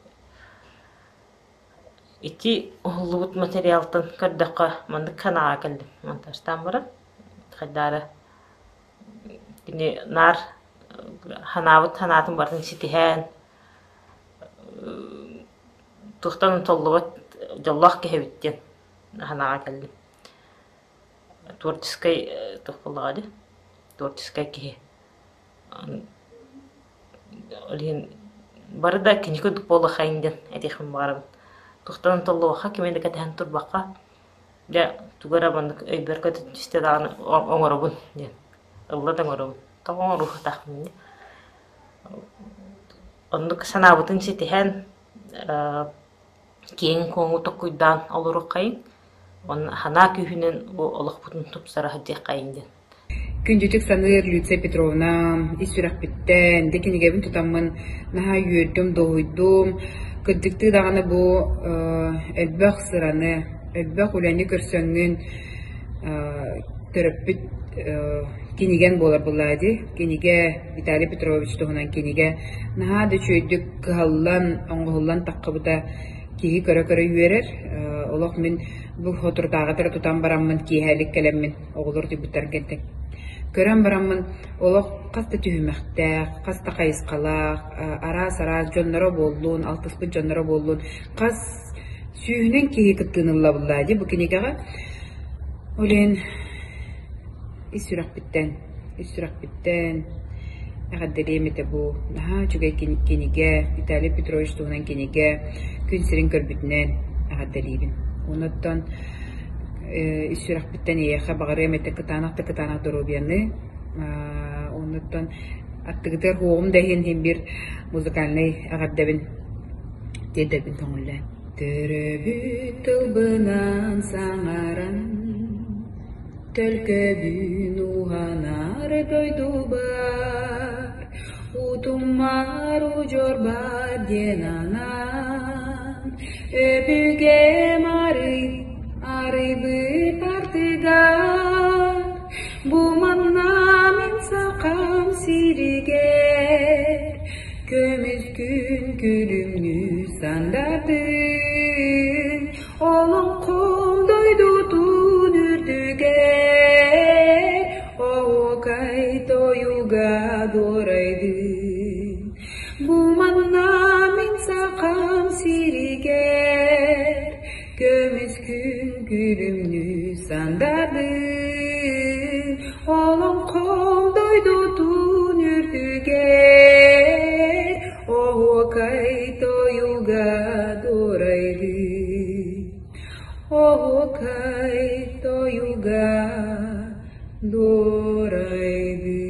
ити уһуллубут материалтан көрдөххө маннык санааҕа кэллим монтажтаан баран. Хайдах эрэ Кини наар санаабыт санаатын барытын ситиһэн, туохтан толлубат дьоллоох киһи эбит диэн санааҕа кэллим. Творческай туох буоллаҕа дии, творческай киһи. Ол иһин бары да кини курдук буолуоххайын диэн этиэхпин баҕарабын. Туохтан толлубакка, кими да кэтэһэн турбакка, Дьэ, тугу эрэ маннык өйбөр көтөн түстэ даҕаны оҥоробун диэн. Ылла да оҥоробун. Тоҕо оҥоруохтаахпын дии. Оннук санаабытын ситиһэн, киэҥ-куоҥу токкуйдаан олоруоххайыҥ. Уонна санаа күүһүнэн бу олохпутун тупсара сылдьыаххайыҥ диэн. Күндүтүк саныыр Люция Петровна, ис сүрэхпиттэн, дэ кинигэбин тутаммын наһаа үөрдүм, долгуйдум. Кырдьыктыы даҕаны бу элбэх сыраны, элбэх үлэни көрсөҥҥүн төрөппүт кинигэн буолар буоллаа дии. Кинигэ, Виталий Петрович туһунан кинигэ наһаа да үчүгэйдик кыһаллан, оҥоһуллан таххыбыта киһи көрө-көрө үөрэр. Олох мин бу соторутааҕыта эрэ тутан бараммын киэһэлик кэлэммин оҕолор утуйбуттарын кэннэ көрөн бараммын олох хас да түһүмэхтээх, хас да хайысхалаах, араас-араас дьонноро буоллун, алтыспыт дьонноро буоллун, хас сүүһүнэн киһи кыттыыны ыллабыллаа дии бу кинигэҕэ. Ол иһин ис сүрэхпиттэн, ис сүрэхпиттэн эҕэрдэлиэм этэ бу наһаа үчүгэй кинигэ, Виталий Петрович туһунан кинигэ күн сирин көрбүтүнэн эҕэрдэлиибин. Онуттан ис сүрэхпиттэн эйиэхэ баҕарыам этэ кытаанах да кытаанах доруобуйаны оннуттан аттыгытыгар уоҕум да иһин иһин биир музыкальнай эҕэрдэбин тиэрдэрбин көҥүллээн. Төрөөбүт тылбынан саҥаран Төлкөбүн уһанар дойдубар Утуммар удьуорбар диэн анаан. Өбүгэм арый, арыйбыт ардыгар, Бу манна мин сахам сиригэр, Көмүс күн күлүмнүү сандардын, Олоҥхом дойдутун үрдүгэр, Оһуокай тойуга дуорайдын. Бу манна мин сахам сиригэр, Көмүс күн күлүмнүү сандардын, Олоҥхом дойдутун үрдүгэр, Оһуокай тойуга дуорайдын. Оһуокай тойуга дуорайдын.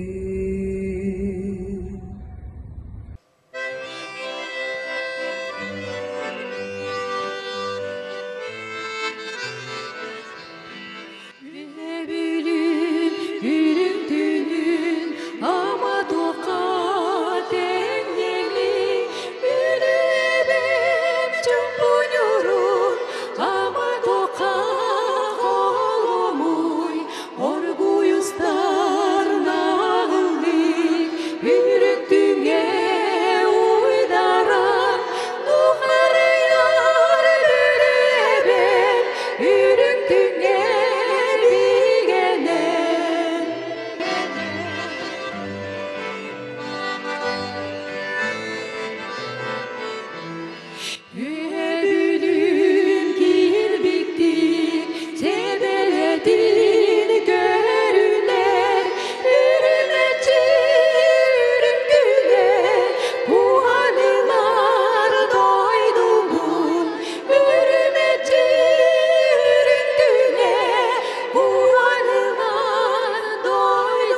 Бүлүүм үрүҥ түүнүн ама туохха тэҥнэмий Бүлүүбүм чумпуньурун ама туохха холомуй Оргуй устар наҕыллыы үрүҥ түҥэ уйдаран Нухарыйар бүлүүбүм үрүҥ түҥэ бигэнэн. Үһэ-бүлүүм киирбиктик, сэбэрэтин көрүнэр, үрүмэччи үрүҥ күнэ, куһанылар дойдубун, үрүмэччи үрүҥ күнэ, куһанылар дойдубун.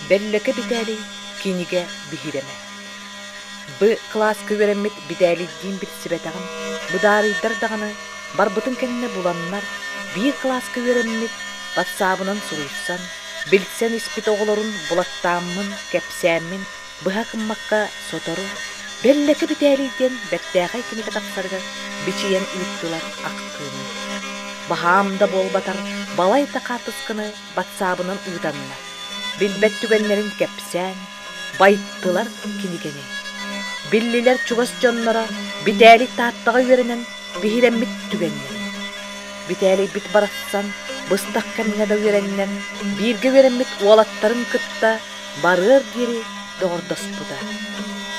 Бэллэкэ Битээлий кинигэ биһирэмэ. Б кылааска үөрэммит Битээлийдиин билсибэтэҕим, быдаарыйдар даҕаны барбытын кэннэ буланнар, биир кылааска үөрэммит, батсаабынан суруйсан, билсэн испит оҕолорун булаттааммын, кэпсээммин быһа гыммакка сотору Бэллэкэ Битээлий диэн бэртээхэй кинигэ тахсарыгар бичийэн ыыттылар ахтыыны. Баһаам да буолбатар балай да хаартысканы батсаабынан ыытаннар, билбэт түгэннэрин кэпсээн, байыттылар кинигэни. Биллилэр чугас дьонноро Битээлий Тааттаҕа үөрэнэн биһирэммит түгэннэрин. Битээлийбит барахсан быстах кэмҥэ да үөрэннэр, бииргэ үөрэммит уолаттарын кытта барыар диэри доҕордоспута.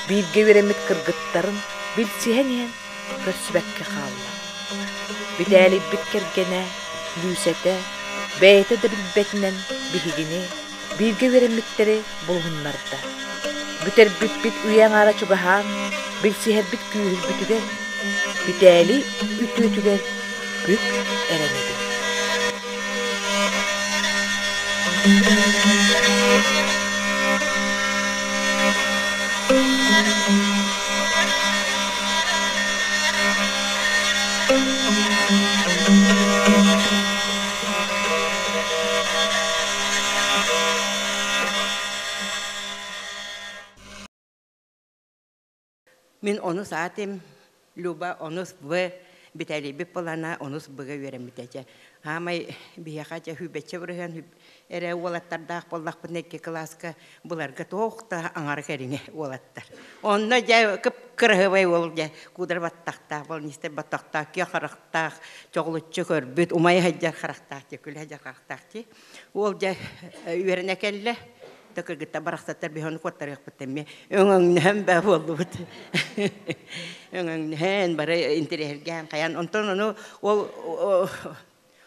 Бииргэ үөрэммит кыргыттарын билсиһэн иһэн көрсүбэккэ хаалла. Битээлийбит кэргэнэ Лүүсэтэ бэйэтэ да билбэтинэн биһигини бииргэ үөрэммиттэри булуһуннарда. Бүтэрбиппит үйэ аҥаара чугаһаан, билсиһэрбит күүһүрбүтүгэр, Битээлий үтүөтүгэр бүк эрэнэбин. Мин онус аатым Люба онус В Битээлийбит былана онус Б-га үөрэммитэ дьэ. Аамай биһиэхэ дьэ сүүрбэччэ бырыһыан эрэ уолаттардаах буоллахпытына икки кылааска буларга туох да аҥара кэриҥэ уолаттар. Онно дьэ кып-кыраһыабай уол дьэ куудара баттахтаах, волнистай баттахтаах, киэ харахтаах, чоҕулуччу көрбүт, умайа сылдьар харахтаах дьэ, күлэ сылдьар харахтаах дии. Уол дьэ үөрэнэ кэллэ, да кыргыттар барахсаттар биһи ону куоттарыахпыт эмиэ өҥөҥнөһөн баа буоллубут. Өҥөҥнөһөн бары интэриэһиргээн хайаан онтон ону ол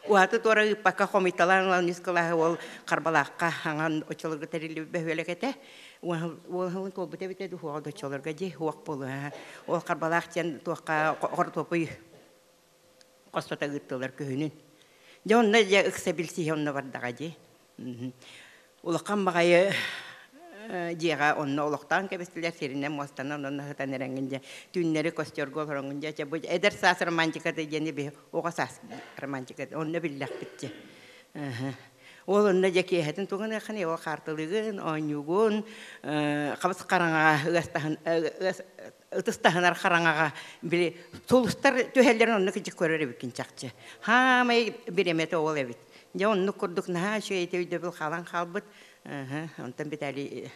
Уһаты туора ыыппакка хомуйталаан ылан үс кылааһы уол Харбалаахха хаҥан оччолорго тэриллибит бөһүөлэк этэ. Уон туолбут эбитэ дуу, уоҕа да оччолорго дии, уох буолуо. Ол Харбалаах диэн туохха хортуопуй хостото ыыттылар күһүнүн. Дьэ онно дьэ ыкса билсиһи онно бардаҕа дии. Улахан баҕайы дьиэҕэ онно олохтоон кэбистилэр, сиринэн муостанан онно сытан эрэҥҥин дьэ түүннэри костерга олороҥҥун дьэ бу эдэр саас романтиката диэни биһи оҕо саас романтиката онно биллэхпит дьэ. Ол онно дьэ киэһэтин тугун ыаххын ол хаартылыгын, оонньуугун, хабыс хараҥаҕа ыастаһын ытыс таһынар хараҥаҕа били сулустар түһэллэрин оннук ичик көрөр эбиккин чахчы. Хаамай бириэмэтэ ол эбит. Дьэ оннук курдук наһаа үчүгэй өйдөбүл хаалан хаалбыт. Онтон Виталий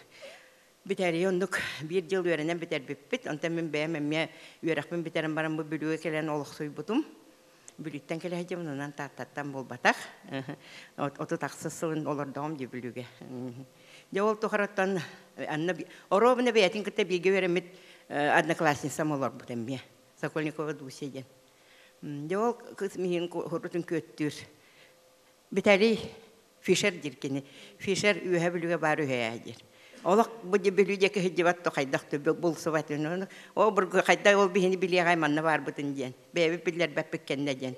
Виталий оннук биир дьыл үөрэнэн бүтэрбиппит. Онтон мин бэйэм эмиэ үөрэхпин бүтэрэн баран бу Бүлүүгэ кэлэн олохсуйбутум. Бүлүүттэн кэлэ сылдьабын, онон Тааттаттан буолбатах. 36 сылын олордоҕум дии Бүлүүгэ. Дьэ ол тухарыттан анна оруобуна бэйэтин кытта бииргэ үөрэммит одноклассницам олорбут эмиэ. Сокольникова Дуся диэн. Дьэ ол кыыс миһин хорутун күөттүүр. Виталий Фишер диир кини. Фишер үөһэ Бүлүүгэ баар үһэ диир. Олох бу Бүлүү диэки сылдьыбат то хайдах булсубат О бургу хайда ол биһини билиэҕэй манна баарбытын диэн. Бэйэбит биллэрбэппит кэннэ диэн.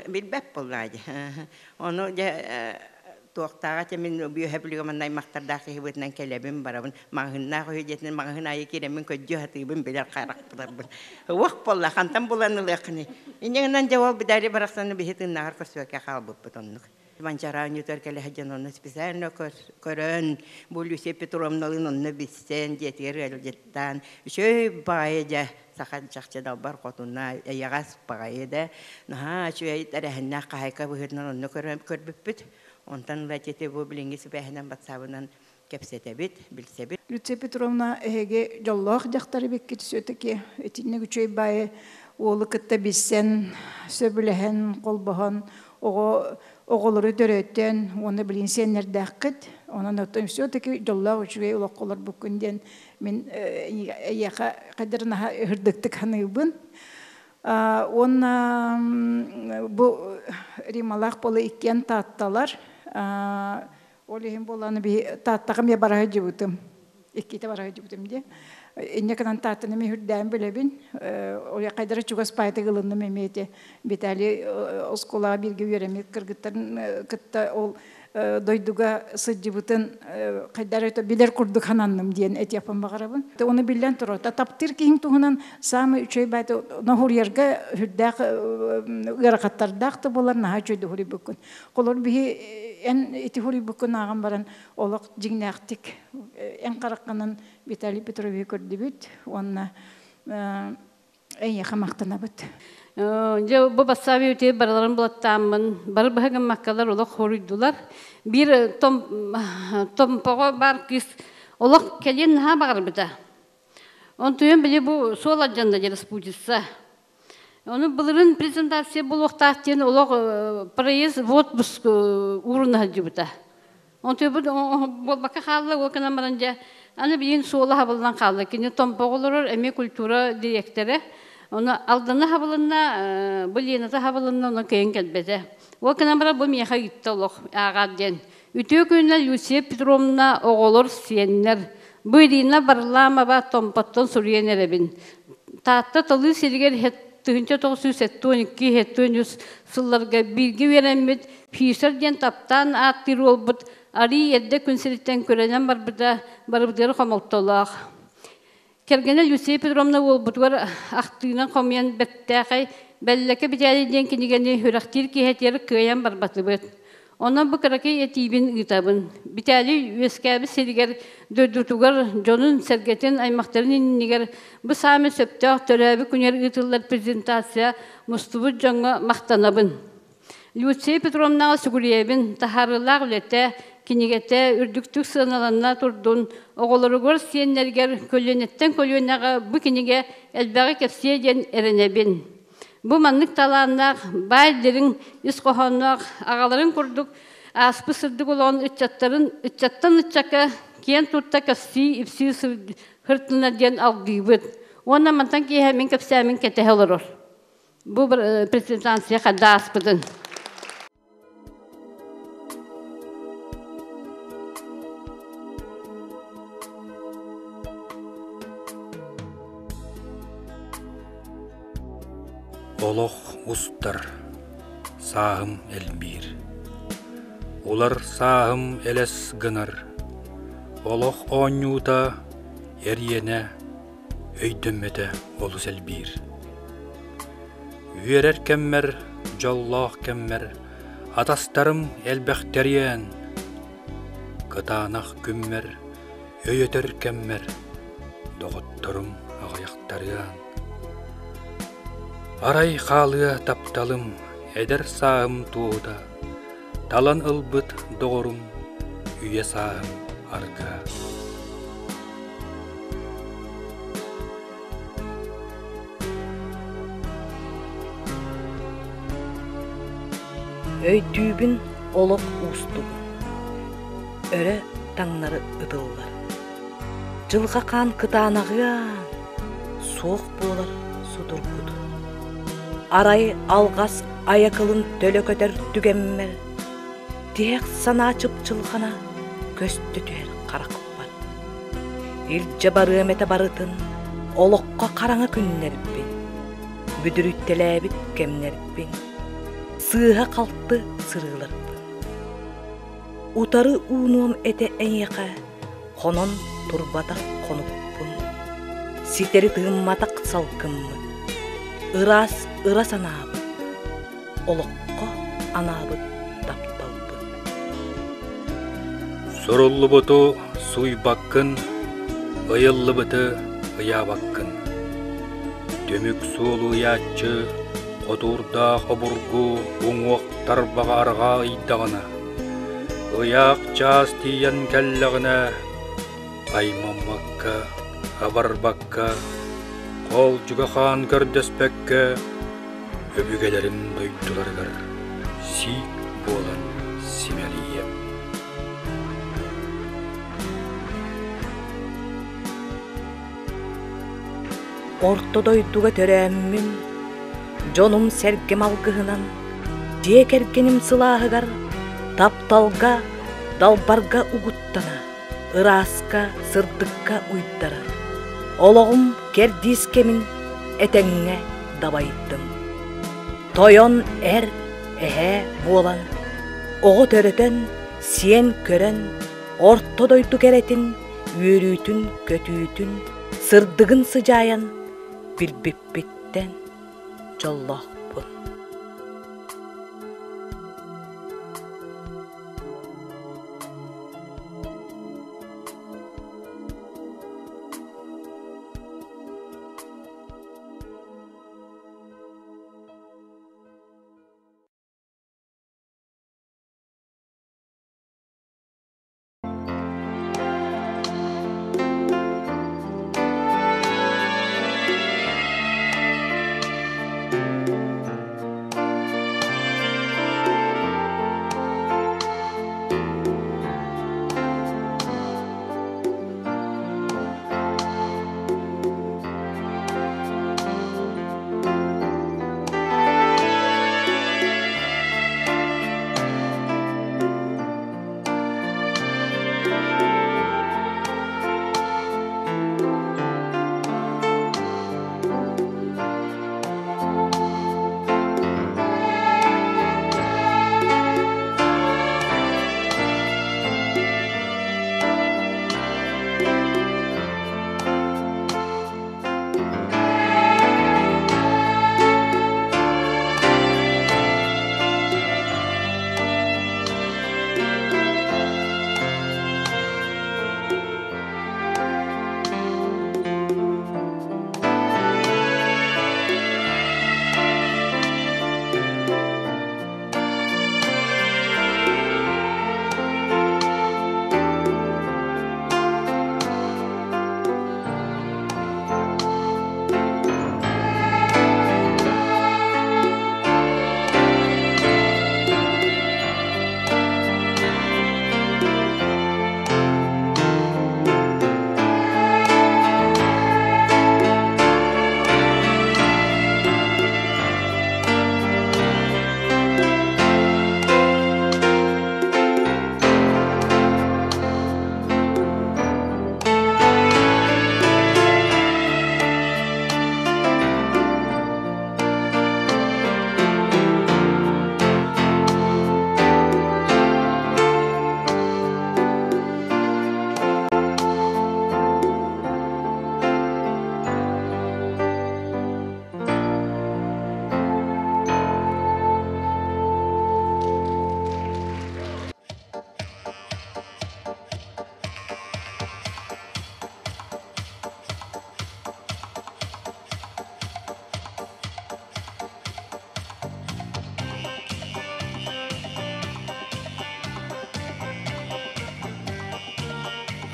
Билбэт буоллаҕа дии. Ону дьэ туохтааҕа этэ мин үөһэ Бүлүүгэ манна аймахтардаах киһи быһыытынан кэлэбин барабын маҕаһыыннаах үһү диэтинэн маҕаһыын аайы киирэммин көрдүү сатыыбын билэр харахтарбын уох буолла хантан булан ылыаххыный инньэ гынан дьэ ол Битээлий барахсаны биһи тыыннааҕар көрсүбэккэ хаалбыппыт оннук Манчаара оонньуутугар кэлэ сылдьан онно специально көрөн бу Люция Петровналыын онно билсэн дьиэтигэр ыалдьыттаан үчүгэй баҕайы дьэ саха чахчы далбар хотуна эйэҕэс баҕайы да наһаа үчүгэй тэрээһиннээх хаһаайка быһыытынан онно көрбүппүт. Онтон ыла ити бу билиҥҥи сибээһинэн батсаабынан кэпсэтэбит, билсэбит. Люция Петровна, эһиги дьоллоох дьахтар эбиккит все-таки итинник үчүгэй баайы уолу кытта билсэн, сөбүлэһэн, холбоһон, оҕо оҕолору төрөтөн уонна билин сиэннэрдээххит. Онон оттон все-таки дьоллоох үчүгэй олоххо олорбуккун диэн мин эйиэхэ хайдах наһаа ыһырдыктык саныыбын. Уонна бу Рималаах буола иккиэн таатталар. Ол иһин буолан би тааттаҕым я бара сылдьыбытым. Иккитэ бара сылдьыбытым дии. Инньэ гынан тааттаны эми үрдээн билэбин. Ол хайдара чугас баайдык ылынным эмиэ ити Виталий оскуолаҕа бииргэ үөрэммит кыргыттарын кытта ол дойдуга сылдьыбытын хайдар это билэр курдук хананным диэн этиэхпин баҕарабын. Оны биллэн турар. Таптыыр киһиҥ туһунан саамай үчүгэй баайта ноһуруйарга үрдээх ыарахаттардаах да буолар наһаа үчүгэй хуруйбуккун. Холор биһи эн ити хуруйбуккун ааҕан баран олох дьиҥнээхтик эн хараххынан Виталий Петрович көрдүбүт уонна эйиэхэ махтанабыт. Дьэ бу бассааби үтүө барыларын булаттааммын бары быһа гыммаккалар олох хоруйдулар. Биир том томпоҕо баар кыыс олох кэлиэн наһаа баҕарбыта. Онтуйан били бу суол алдьанна диэн распутица. Ону былырын презентация буолуохтаах диэн олох проезд в отпуск ууруна сылдьыбыта. Онтуйбут буолбакка хаалла, ол гынан баран дьэ, аны билигин суола хабыллан хаалла. Кини Томпоҕо олорор, эмиэ культура дириэктэрэ. Ону Алдана хабылынна, бу Лената хабылынна, ону кыайан кэлбэтэ. Ол гынан баран бу миэхэ ыытта олох ааҕаар диэн. Үтүө күнүнэн Люция Петровна оҕолор, сиэннэр. Бу Ирина Варламова Томпоттон суруйан эрэбин. Таатта талыы сиригэр 1972-73 сылларга бииргэ үөрэммит Фишер диэн таптаан ааттыыр уолбут арыый эрдэ күн сириттэн күрэнэн барбыта барыбытыгар хомолтолоох. Кэргэнэ Люция Петровна уолбутугар ахтыынан хомуйан бэртээхэй Бэллэкэ Битээлий диэн кинигэни үрэхтиир киэһэтигэр кыайан барбатыбыт. Онон бу кыракый этиибин ыытабын. Битээлий үөскээбит сиригэр, дойдутугар, дьонун-сэргэтин, аймахтарын иннигэр бу саамай сөптөөх төрөөбүт күнүгэр ыытыллар презентация мустубут дьоҥҥо махтанабын. Люция Петровнаҕа сүгүрүйэбин, таһаарыылаах үлэтэ, кинигэтэ үрдүктүк сыаналанна турдун, оҕолоругар, сиэннэригэр көлүөнэттэн көлүөнэҕэ бу кинигэ элбэҕи кэпсиэ диэн эрэнэбин. Бу маннык талааннаах, баай дириҥ ис хоһоонноох аҕаларын курдук ааспыт сырдык олоҕун ыччаттарын ыччаттан ыччакка киэн тутта кэпсии-ипсии сыртына диэн алгыыбыт. Уонна мантан киэһэ мин кэпсээмин кэтэһэ олорор. Бу презентация хадда ааспытын. Олох устар, сааһым элбиир. Улар сааһым элэс гынар. Олох оонньуута эриэнэ өйдөммөтө олус элбиир. Үөрэр кэммэр, дьоллоох кэммэр атастарым элбэхтэриэн, кытаанах күммэр, өйөтөр кэммэр доҕотторум аҕыйахтарыан. Арай хаалыа тапталым, эдэр сааһым туоһута, талан ылбыт доҕорум, үйэ сааһым арга. Өйдүүбүн олох уустугун, өрө таҥнары ытыллар. Дьылҕа хаан кытаанаҕыан, суох буолар судургутун. Арай алҕас айакылын төлө көтөр түгэммэр, тиһэх санаа чыпчылҕана көстө түһэр харахпар. Илдьэ барыам этэ барытын, олоххо хараҥа күннэрбин, бүдүрүйтэлээбит кэмнэрбин, сыыһа-халты сырыыларбын. Утары уунуом этэ эйиэхэ, хонон турбатах хонукпун, ситэри тыымматах салгыммын, ыраас ыра санаабын, олоххо анаабыт тапталбын. Суруллубуту сууйбаккын, ыйыллыбыты ыйаабаккын. Түмүк суолу ыйааччы хотуурдаах обургу уҥуох тарбаҕа арҕаа ыйдаҕына, ыйаах чаас тиийэн кэллэҕинэ, аймаммакка, абарбакка, хоолдьуга хаан көрдөспөккө, өбүгэлэрим дойдуларыгар сиик буолан симэлийиэм. Орто дойдуга төрөөммүн, дьонум-сэргэм алгыһынан, дьиэ кэргэним сылааһыгар, тапталга, далбарга угуттана, ырааска, сырдыкка уйдара, олоҕум кэрдиис кэмин этэҥҥэ дабайдым. Тойон эр, эһээ буолан, оҕо төрөтөн, сиэн-көрөн, орто дойду кэрэтин, үөрүүтүн-көтүүтүн, сырдыгын сыдьаайан билбиппиттэн дьоллоохпун.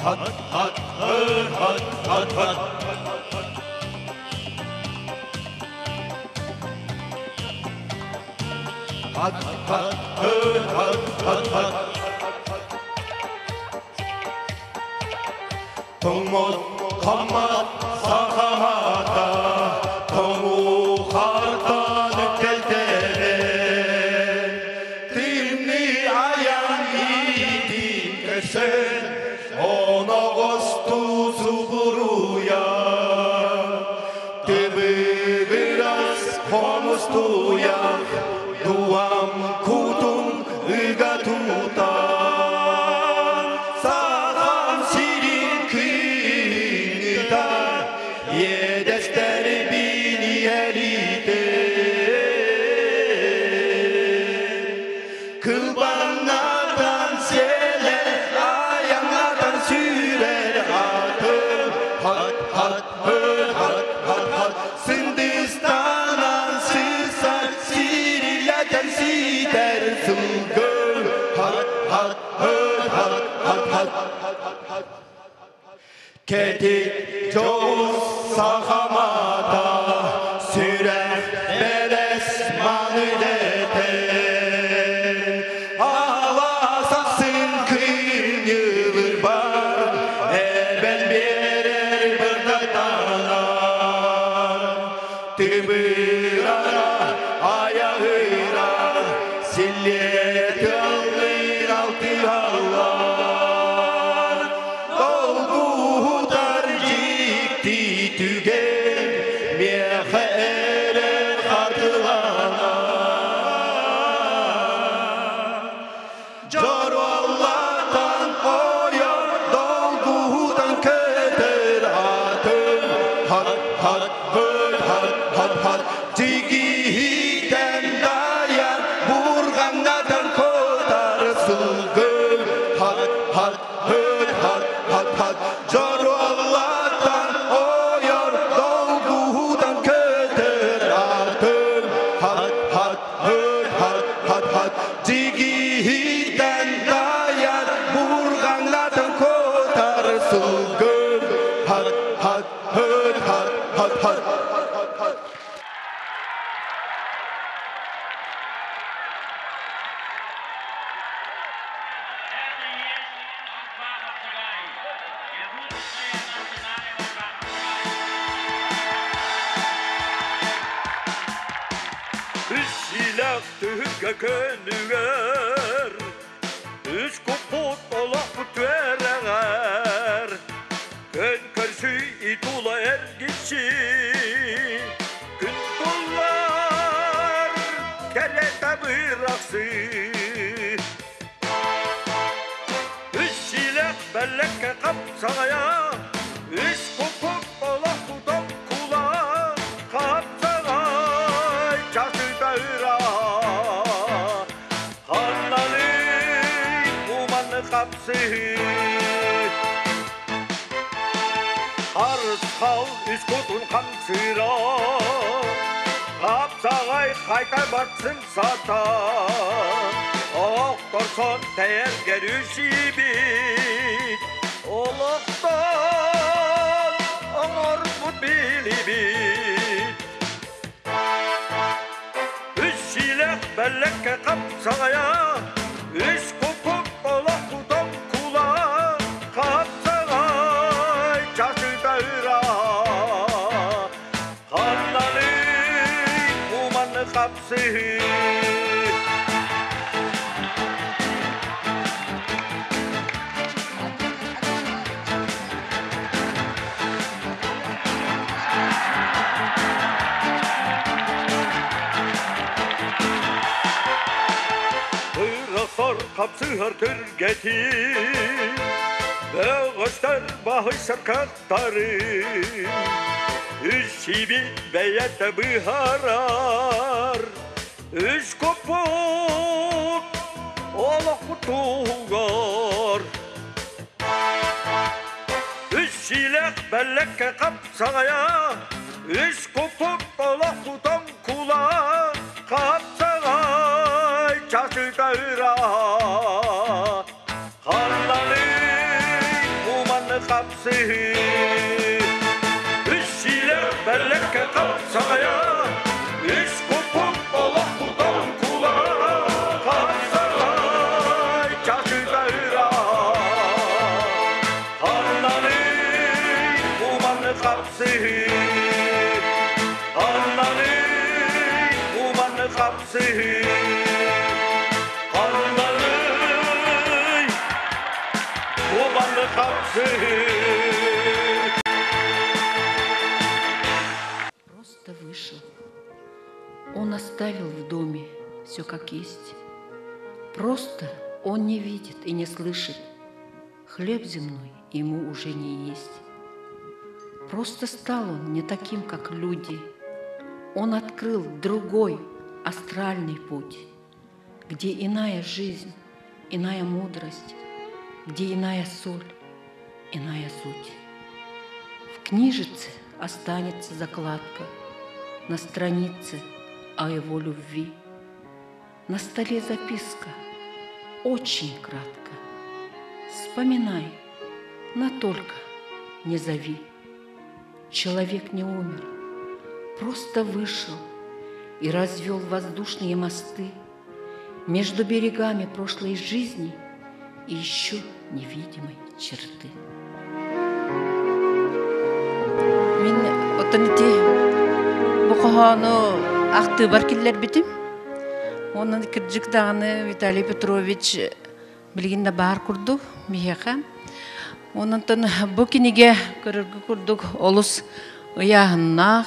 Hat hat hat hat hat Hat hat hat hat hat Тоҥмот хаммат сахамата тоҥуу хартан үктэлтэрэн Тимни аян иитин көсөн оноҕосту субуруйа Тыбыгырас хомустуйах дуам кутун ыга тутан Сахам сирин кыҥыта иэдэстэрбин иһэлитэн Кылбаҥнатан сиэлэр айаҥнатан сүүрэр атым хат хат хат хат хат Сындыстанан сырсар сирилэтэн ситэр сылгы хат хат хат хат хат Кэтит дьоҕус сахамата сүрэх бэлэс маны дэтэн Алаас ахсын кыынньылырбар эбэн биэрэр бырдактанар Тыбырара айаһыра силлиэ тыаллыыр алтыһаллар Долгутар дьикти түгэн hat hıt hat hat hat Тигиһитэн дайар бурҕаҥнатан кутар сылгы хат хат хыт хат хат хат Дьоруоллартан ойор долгуһутан көтөр атын хат хат хыт хат хат хат Тигиһитэн дайар бурҕаҥнатан кутар сылгы хат хат хыт хат хат хат Үс түһүлгэ көнүгэр, Үс куппут олохпут түөрэҕэр, Күн көрсүй итула эргиччи, Күн туллар кэрэтэ бырахсыы. Үс силэх бэлэккэ хапсаҕайа, Үс куппут олохпутон кула, Хапсаҕай часыта ыраах, Ханнаный куманы хапсыһыы. Харысхал үс кутун хамсыыра, Хапсаҕай хайтарбатсын сатаан, Охторсон тэйэргэр үсибит, Олохтон оҥорбут билибит. Үс сиилэх бэлэккэ хапсаҕайа, Үс куппут олохпутон кула, Хапсаҕай часыта ыраах, Ханнаный куманы хапсыһыы. Ырахар хапсыһар түргэтин, Бөҕөстөр баһыйсар кахтарын, Үс бэйэтэ быһарар, Үс куппут олохпут туһугар. Үс сиилэх бэлэккэ хапсаҕайа, Үс куппут олохпутон кула, Хапсаҕай часыта ыраах, Ханнаный куманы хапсыһыы. Үс сиилэх бэлэккэ хапсаҕайа, Үс куппут олохпутон кула, Хапсаҕай часыта ыраах, Ханнаный куманы хапсыһыы. Ханнаный куманы хапсыһыы. Ханнаный куманы хапсыһыы. Просто вышел. Он оставил в доме все как есть. Просто он не видит и не слышит. Хлеб земной ему уже не есть. Просто стал он не таким, как люди. Он открыл другой астральный путь, где иная жизнь, иная мудрость, где иная соль, иная суть. В книжице останется закладка на странице о его любви. На столе записка, очень кратко. Вспоминай, но только не зови. Человек не умер, просто вышел и развел воздушные мосты между берегами прошлой жизни и еще невидимой черты. Мин оттон ити бу хоһоону ахтыыбар киллэрбитим. Онон кырдьык даҕаны Виталий Петрович билигин да баар курдук биһиэхэ. Онон бу кинигэ көрөргө курдук олус ыйааһыннаах,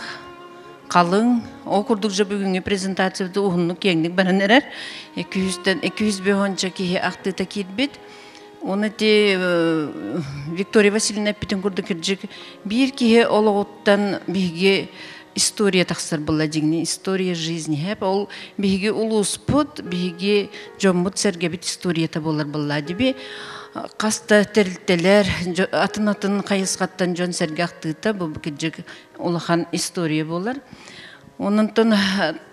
халыҥ. Ол курдук же бүгүҥҥү презентациябыт уһуннук киэҥник баран эрэр. 200-тэн 205 киһи ахтыыта киирбит. Оны ти Виктория Васильевна эппитин курдук кырдьык биир киһи олоҕуттан биһиги история тахсар буолла дьиҥни история жизни хэп ол биһиги улууспут биһиги дьоммут сэргэбит историята буолар буолла диби хас да тэрилтэлэр атын-атын хайысхаттан дьон сэргэ ахтыыта бу кырдьык улахан история буолар. Ононтон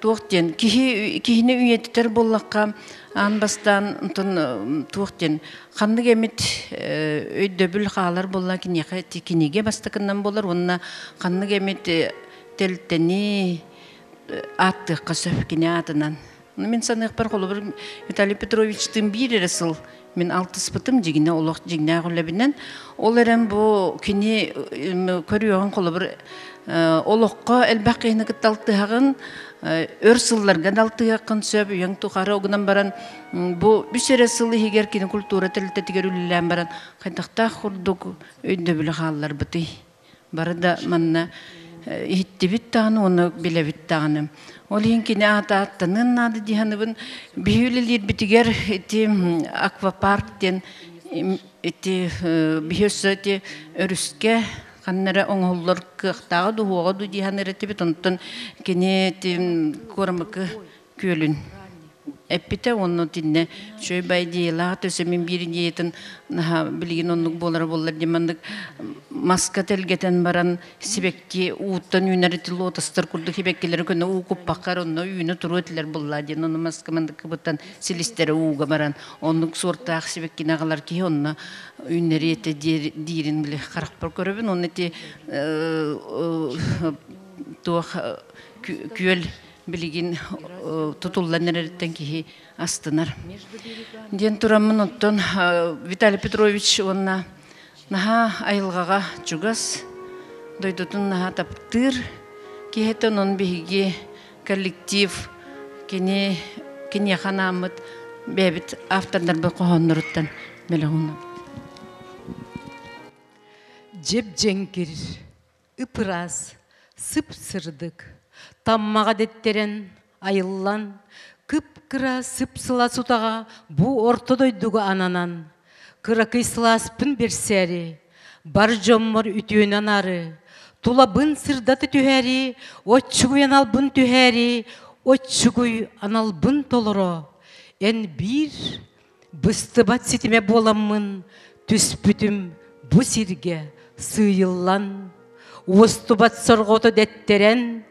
туох диэн киһи киһини үйэтитэр буоллахха аан бастаан онтон туох диэн ханнык эмит өйдөбүл хаалар буолла киниэхэ кинигэ бастакыннан буолар уонна ханнык эмит тэлтэни ааттыахха сөп кини аатынан. Мин саныахпар холобур Виталий Петровичтыын биир эрэ сыл мин алтыспытым дьигинэ олох дьиҥнээх үлэбинэн. Ол эрэн бу кини көрүөҕүн холобур олоххо элбэх киһини кытта алтыһаҕын, өр сылларга да алтыһыаххын сөп, үйэҥ тухары огунан баран бу үс эрэ сыл иһигэр кини культура тэрилтэтигэр үлэлээн баран хайдахтаах курдук өйдөбүлү хаалларбытый. Бары да манна иһиттибит даҕаны уонна билэбит даҕаны. Ол иһин кини аата аттаныан наада дии саныыбын. Биһи үлэлиирбитигэр ити аквапарк диэн ити биһи өссө ити өрүскэ ханна эрэ оҥоһуллар кыахтааҕа дуу, уоҕа дуу дии саныыр этибит. Онтон кини ити Куорамыкы күөлүн эппитэ уонна итиннэ үчүгэй бай идеялаах өссө мин биир идеятын наһаа билигин оннук буолара буоллар диэн маннык маска тэлгэтэн баран сибэкки ууттан үүнэр ити лотостар курдук сибэккилэри көнө уу куппаккар онно үүнэ туруо этилэр буоллаа диэн ону маска маннык кыбытан силистэрэ ууга баран оннук суортаах сибэккини аҕалар киһи онно үүннэриэ этэ диирин били харахпар көрөбүн уонна ити туох күөл билигин тутуллан эрэриттэн киһи астынар. Диэн тураммын оттон Виталий Петрович уонна наһаа айылҕаҕа чугас, дойдутун наһаа таптыыр киһитэ, онон биһиги коллектив кини киниэхэ анааммыт бэйэбит автордарбыт хоһоонноруттан бэлэх уунабыт. Дьип-дьэҥкир ып-ыраас, сып-сырдык, таммаҕа дэттэрэн, айыллан, кып-кыра сып-сылаас утаҕа бу орто дойдуга ананан, кыракый сылааспын бэрсээри, бар дьоммор үтүөнү анаары, тулабын сырдата түһээри, оччугуй аналбын түһээри, оччугуй аналбын толоро, эн биир Быстыбат ситимэ буоламмын түспүтүм бу сиргэ сыыйыллан, уостубат сорҕото дэттэрэн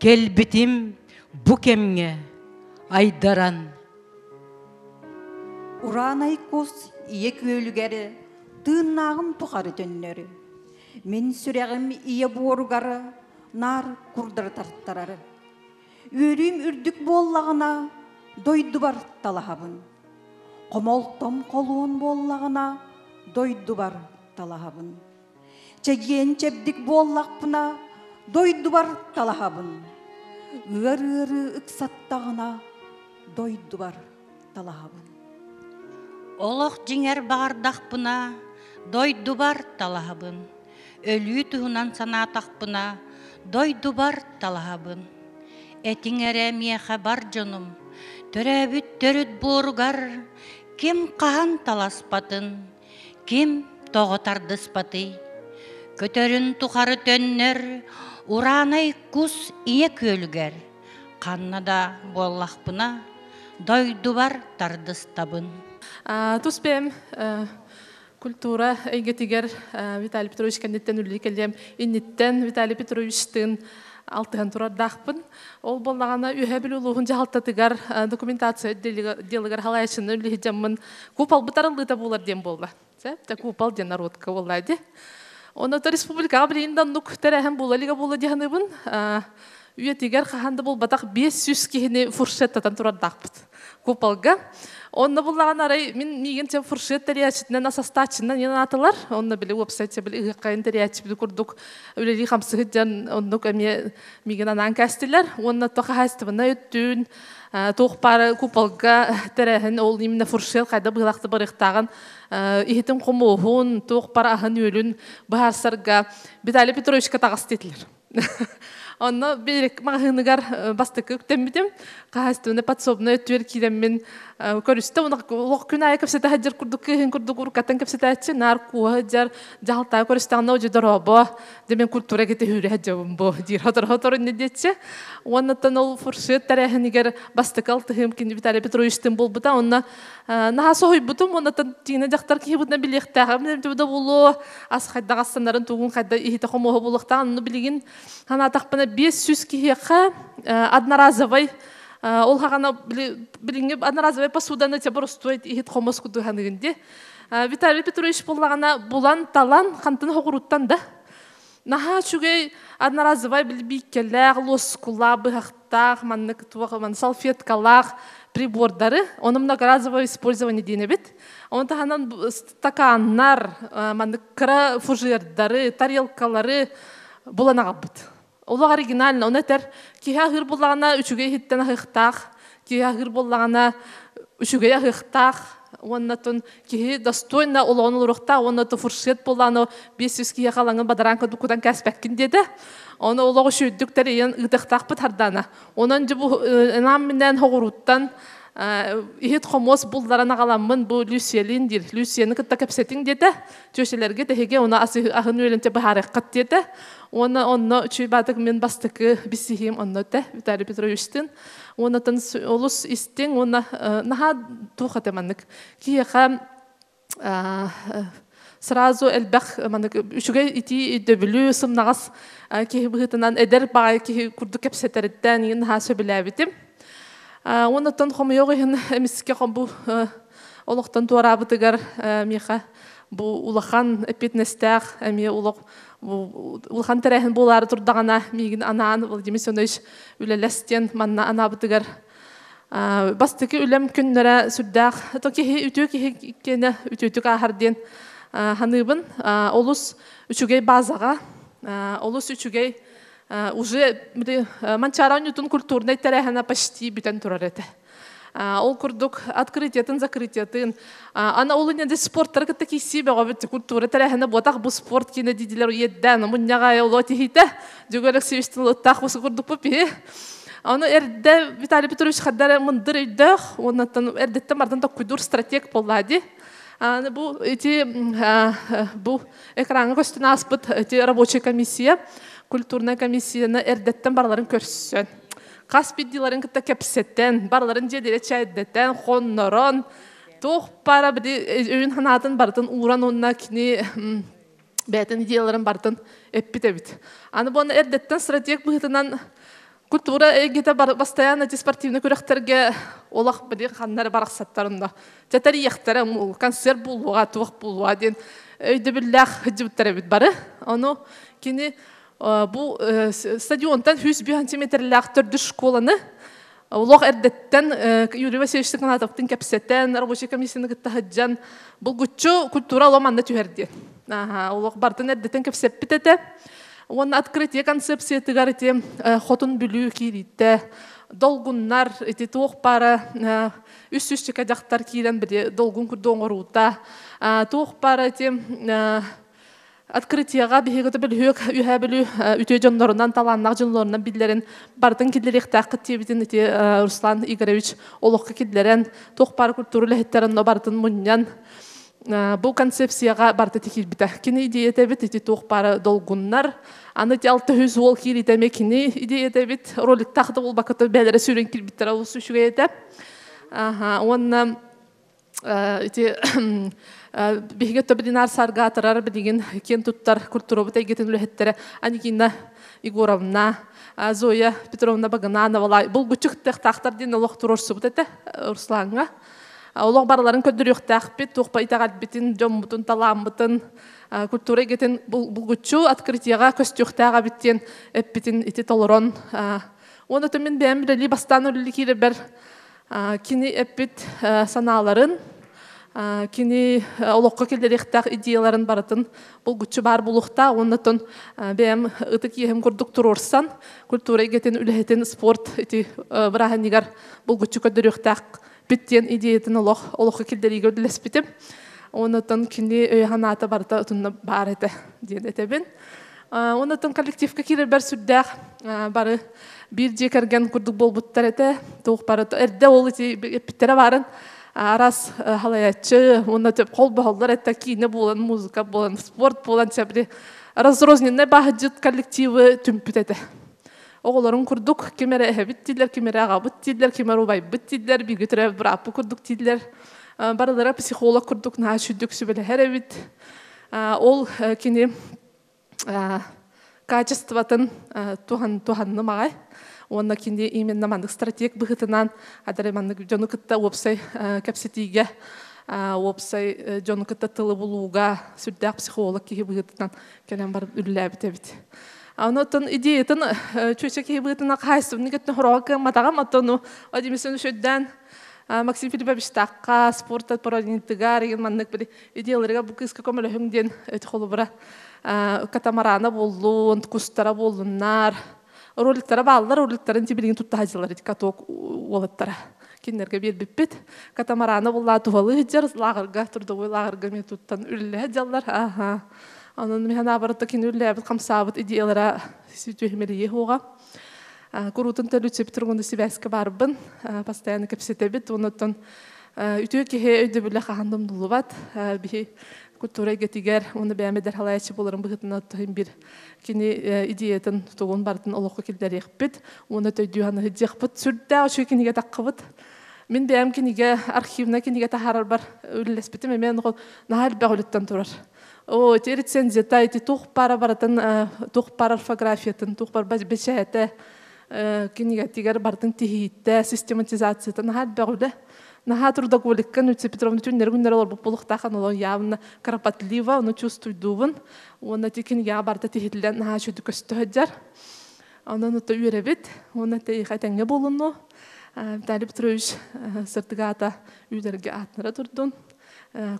кэлбитим бу кэмҥэ айдаран. Ураанай кус ийэ күөлүгэр тыыннааҕым тухары төннөр. Мин сүрэҕим ийэ буоругар наар курдары тартарар. Үөрүүм үрдүк буоллаҕына, дойдубар талаһабын. Хомолтом холуон буоллаҕына, дойдубар талаһабын. Чэгиэн чэбдик буоллахпына, дойдубар талаһабын. Ыар ыарыы ыксаттаҕына, дойдубар талаһабын. Олох дьиҥэр баҕардахпына, дойдубар талаһабын. Өлүү туһунан санаатахпына, дойдубар талаһабын. Этиҥ эрэ миэхэ бар дьонум, төрөөбүт төрүт буоругар ким хаһан таласпатын, ким тоҕо тардыспатый? Көтөрүн тухары төннөр ураанай кус ийэ күөлүгэр, ханна да буоллахпына, дойдубар тардыстабын. Тус бэйэм культура эйгэтигэр Виталий Петрович кэнниттэн үлэлии кэлиэм инниттэн Виталий Петровичтыын алтыһан турардаахпын. Ол буоллаҕына Үөһээ Бүлүү улууһун дьаһалтатыгар документация отделыгар халайаччыны үлэһит дьаммын купалбыт арыллыыта буолар диэн буолла. Тэ купол диэн народка буолла ди. Онно республикаҕа билигин да оннук тэрээһин буола илигэ буолла дии саныыбын. Үйэтигэр хаһан да буолбатах 500 киһини фуршеттатан турардаахпыт куполга. Онно буллаҕын арай мин миигин тем фуршет тэрийээччитинэн асастааччынан иэн аатылар. Онно били уопсай били ыһыаххайын тэрийээччи курдук үлэлии хамсыһыт диэн оннук эмиэ миигин анаан кээстилэр. Уонна то хаһаайыстыбаннай өттүүн туох баар куполга тэрээһин ол именно фуршет хайда быһылахты барыахтааҕын иһитин хомуоһун, туох баар аһын-үөлүн быһаарсарга Виталий Петровичка таҕыс диэтилэр. Онно биир маҕаһыыныгар бастакы үктэммитим. Хаһаайыстыбаны подсобнай өттүгэр киирэммин көрүстэ. Олох күн аайы кэпсэтэ сылдьар курдук кыыһын курдук уруккаттан кэпсэтээччи, наар кууһа сылдьар, дьаһалтаҕа көрүстэҕинэ одьу дорообо, дьэ мен культура кити хүүрэ сылдьабын бу диир хоторо-хоторо иннэ диэччи. Уоннаттан ол фуршет тэрээһинигэр бастакы алтыһыым кини Виталий Петровичтыын буолбута. Онно наһаа соһуйбутум уонна тиинэ дьахтар киһи бытына билиэхтээҕим да буолуо ас хайдах астанарын тугун хайда иһитэ хомуоһа буолуохтаах онно билигин санаатахпына 500 киһиэхэ одноразовый ол хаҕана билиҥҥи одноразовый посуданы те боростуой иһит хомос курдук ханыгын ди Виталий Петрович буллаҕына булан талан хантан хоҕуруттан да наһаа үчүгэй одноразовай бииккэлээх лоскулаах быһахтаах маннык туох салфеткалаах прибордары ону многоразовое использование диэн эбит оны таһынан стаканнар маннык кыра фужердары тарелкалары булан аҕалбыт олох оригинально ону этэр киһи аһыыр буллаҕына үчүгэй иһиттэн аһыахтаах киһи аһыыр буоллаҕына үчүгэй аһыахтаах уонна тун киһи достойно олоҕун олоруохтаах уонна то фуршет буоллаҕына 500 киһи халаҥын бадараан курдук кутан кээспэккин диэтэ ону олох үчүгдүк тэрийэн ыытыахтаахпыт хардаана онон дьэ бу ынаам минээн хоҕурууттан иһит хомуос булларан аҕаламмын бу Люсиялиин диир Люсияны кытта кэпсэтиҥ диэтэ чүөчэлэргэ тэһигэ уна аһын үөлэнчэ быһаарыаххыт диэтэ уонна онно үчүй баатык мин бастакы биссиһиим онно этэ Виталий Петровичтын уоннатын олус истиҥ уонна наһаа туох этэ маннык киһиэхэ сразу элбэх маннык үчүгэй итии өйдөбүлү сымнаҕас киһи быһыытынан эдэр баҕайы киһи курдук кэпсэтэриттэн иин наһаа сөбүлээбитим уоннаттан хомойуох иһин эмискэ бу олохтон туораабытыгар миэхэ бу улахан эппиэтинэстээх эмиэ олох улахан тэрээһин буолаары турдаҕына миигин анаан Владимир Семенович үлэлэс диэн манна анаабытыгар бастакы үлэм күннэрэ сүрдээх то киһи үтүө киһи киэнэ үтүөтүк ааһар диэн ханыыбын олус үчүгэй базаҕа олус үчүгэй уже Манчаары оонньуутун культурнай тэрээһинэ почти бүтэн турар этэ Ол курдук открытиятын, закрытиятын, ана ол иннинэ спорттары кытта киирсии бөҕөбүт культура тэрээһинэ буотах бу спорт киинэ диидилэр уеддээн мунньаҕа оло тиһиитэ Дьөгүөр Алексеевичтин ылыттаах бу курдукпут биһи. Ону эрдэ Виталий Петрович хаддар мындыр өйдөөх, уоннаттан эрдэттэн бардан токкуйдуур стратег буолла ди. Бу ити бу экраҥҥа көстөн ааспыт ити рабочая комиссия, культурная комиссияны эрдэттэн бараларын көрсөн хас биирдиилэрин кытта кэпсэтэн, барыларын дьиэлэрэ чэйдэтэн, хоннорон, туох баара били өйүн санаатын барытын ууран уонна кини бэйэтин идеяларын барытын эппит эбит. Аны буона эрдэттэн стратег быһыытынан культура эйгэтэ постоянно эти спортивный күрэхтэргэ олох били ханна эрэ барахсаттар онно тэтэрийэхтэрэ концерт буолуоҕа туох буолуоҕа диэн өйдөбүллээх сылдьыбыттар эбит бары. Ону кини Бу стадионтан 105 сантиметрлээх төрдүс школаны олох эрдэттэн Юрий Васильевич Канатовтын кэпсэтэн, рабочий комиссияны кытта сылдьан, булгуччу культура олом манна түһэр диэн. Олох бартын эрдэттэн кэпсэппит этэ. Уонна открытие концепциятыгар ити Хотун Бүлүү киириитэ, долгуннар, ити туох баара үс сүүсчэкэ дьахтар киирэн били долгун курдук оҥоруута, туох баара ити Открытиеҕа биһиги бөлүһүөк Үөһээ Бүлүү үтүө дьоннорунан, талааннаах дьоннорунан биллэрин барытын киллэриэхтээххит диэбитин ити Руслан Игоревич олоххо киллэрэн, туох баар культура үлэһиттэрин онно барытын мунньан, бу концепцияҕа барыта киирбитэ. Кини идеята эбит, ити туох баара долгуннар. Аны ити 600 уол киириитэ эмиэ кини идеята эбит. Роликтаах да буолбакка бэйэлэрэ сүүрэн киирбиттэрэ олус үчүгэй этэ. Уонна ити биһиги өттө сарга атырар билигин киэн туттар культурабыт эйгэтин үлэһиттэрэ Аникина Егоровна, Зоя Петровна Баганановалай булгуччу кыттыахтаахтар диэн олох туруорсубут этэ Руслаҥҥа. Олох барыларын көрдөрүөхтээхпит, туохпа итэҕэлбитин, дьоммутун, талааммытын, культура эйгэтин булгуччу открытиеҕа көстүөхтээх эбит диэн эппитин ити толорон. Уонна мин бэйэм үлэлии бастаан үлэлии киирэрбэр Кини эппит санааларын, кини олоххо киллэриэхтээх идеяларын барытын булгуччу баар буолуохтаах уонна оттон бэйэм ытык иэһим курдук туруорсан культура эйгэтин үлэһитин спорт ити бырааһынньыгар булгуччу көрдөрүөхтээх бит диэн идеятын олох олоххо киллэриигэ үлэлэспитим. Онон кини өйө-санаата барыта утунна баар этэ диэн этэбин. Оннотон коллективка киирэрбэр сүрдээх бары биир дьиэ кэргэн курдук буолбуттар этэ. Туох бары эрдэ ол ити эппиттэрэ баарын арас халаяччы уонна холбоһоллор этэ киинэ буолан, музыка буолан, спорт буолан сәбри разрозненный баһыдьыт коллективы түмпүт этэ. Оҕолорун курдук ким эрэ эһэбит дииллэр, ким эрэ аҕабыт дииллэр, ким эрэ убайбыт дииллэр, бииргэ төрөөбүт бырааппыт курдук дииллэр. Барылара психолог курдук наһаа сүрдүк сүбэлэһэр эбит. Ол кини качествотын туһанным аҕай. Уонна кини именно маннык стратег быһыытынан адары маннык дьону кытта уопсай кэпсэтиигэ, уопсай дьону кытта тылы булууга сүрдээх психолог киһи быһыытынан кэлэн барып үлэлээбит эбит. Онотон идеятын чүөчэ киһи быһыытынан хаһаайыстыбаны кытта хороҕо кыамматаҕым, оттон Владимир үчүгдэн Максим Филипповичтаахха спорт пародинтыгар деген маннык били идеяларыгар бу кыыска көмөлөһүҥ диэн эти холобура катамарана буоллун, кустара буоллуннар, роликтара бааллар, роликтарын тибилигин тутта сылдьаллар ити каток уолаттара. Кинилэргэ биэрбиппит. Катамарана буллаа туһалыы сылдьар, лааҕырга, трудовой лааҕырга мен туттан үллэһэ дьаллар. Аха. Онон мин санаабар кини үллээбит, хамсаабыт идеялара сүтүһүмэлийи хуоҕа. Куруутун төлүчүп тургуну сибээскэ барбын, постоянно кэпсэтэбит, онуттан үтүө киһи өйдөбүлэ хаһан домнулубат. Биһи культура эйгэтигэр уонна бэйэм эдэр халаяччы буоларын быһыытынан оттоһун бир кини идеятын тугун барытын олоххо киллэриэхпит уонна төйдүү ханыһыдьыахпыт. Сүрдээх үчүгэй кинигэ таххыбыт. Мин бэйэм кинигэ архивна кинигэ таһаарарбар үлэлэспитим эмиэ наһаа элбэх үлэттэн турар. О, ити рецензията, ити туох баара барытын, туох баар орфографиятын, туох бар бэчээтэ, кинигэтигэр барытын тиһииттэ, систематизацията наһаа элбэх үлэ. Наһаа трудоголикка Нуция Петровна түннэри күннэри олорбут буолуохтаах, ону явно кропотлива, ону чувствуйдуубун. Уонна ити кинигэҕэ барыта тиһиллэн наһаа үчүгэй көстө сылдьар. Онон ото үөрэбит, уонна тэйиэхэ этэҥҥэ буолунну. Виталий Петрович сырдык аата үйэлэргэ аатынара турдун.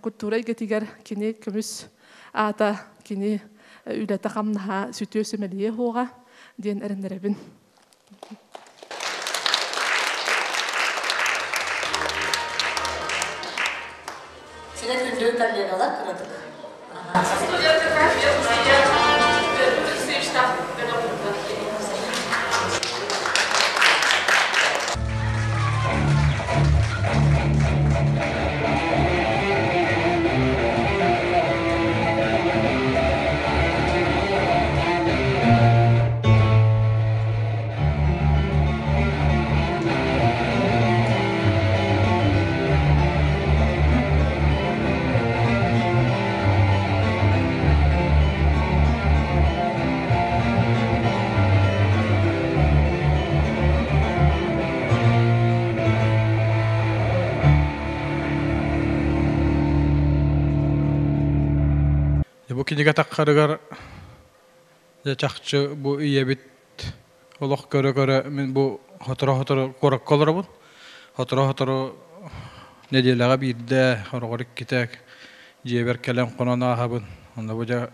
Культура эйгэтигэр кини көмүс аата, кини үлэтэ хамнаһа сүтүө сүмэлийэ хуоҕа диэн эрэннэрэбин. Сине күндү коллегалар кыратык. Бу кинигэ таххарыгар чахчы бу ийэбит олох көрө-көрө мин бу сотору-сотору куоракка олоробун. Сотору-сотору нэдиэлэҕэ биирдэ, хороҕор иккитэ дьиэбэр кэлэн хонон ааһабын. Онно бу дьэ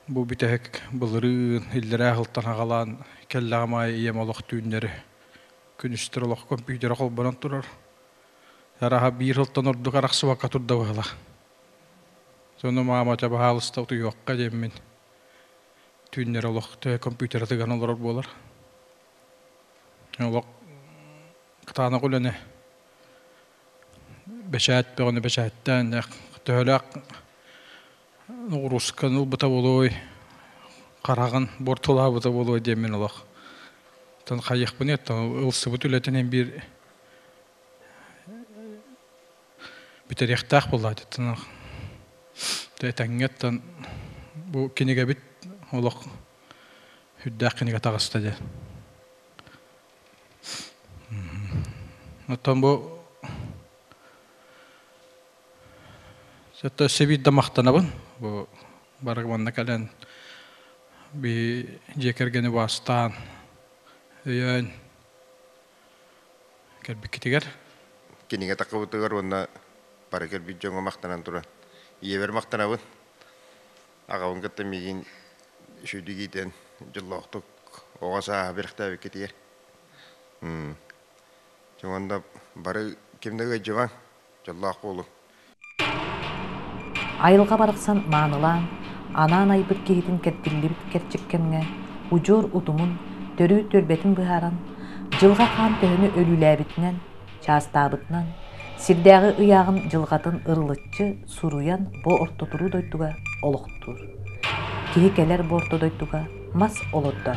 бу бүтэһик былырыын иллэрээ сылтан аҕалаан кэллэҕим аайы ийэм олох түүннэри күнүстэр олох компьютера холбонон турар. Араһа биир сылтан ордук арахсыбакка турда быһыылаах. Сону маама баһаалыста утуйуохха диэммин түүннэри олох төһө компьютера тыган олорор буолар. Олох кытаанах үлэни бэчээт бөҕөнү бэчээттээн төһөлөөх ноҕуруусканы ылбыта буолуой, хараҕын буортулаабыта буолуой диэммин олох тон хайыахпын оттон ылсыбыт үлэтин биир бүтэриэхтээх буоллаа диттэн этэҥҥэ бу кинигэбит олох үрдээх кинигэ таҕыста диэн. Оттон бу өссө биирдэ махтанабын. Бу бары манна кэлэн би дьиэ кэргэни бастаан өйөөн кэлбиккитигэр. Кинигэ таххыбытыгар уонна бары кэлбит дьоҥҥо махтанан туран ийэбэр махтанабын. Аҕабын кытта миигин үчүгүйдүк иитэн дьоллоохтук оҕо сааһа бэлэхтээбиккитигэр. Уонна бары ким да ыалдьыбаҥ, дьоллоох буолуҥ. Айылҕа барахсан маанылаан, Анаан айбыт киһитин кэрдиллибит кэрчик кэмҥэ удьуор утумун, төрүү түөлбэтин быһааран, дьылҕа хаан төһөнү өлүүлээбитинэн, чаастаабытынан, сирдээҕи ыйааҕын дьылҕатын ырылыччы суруйан бу орто туруу дойдуга олохтуур. Киһи кэлэр бу орто дойдуга мас олордор,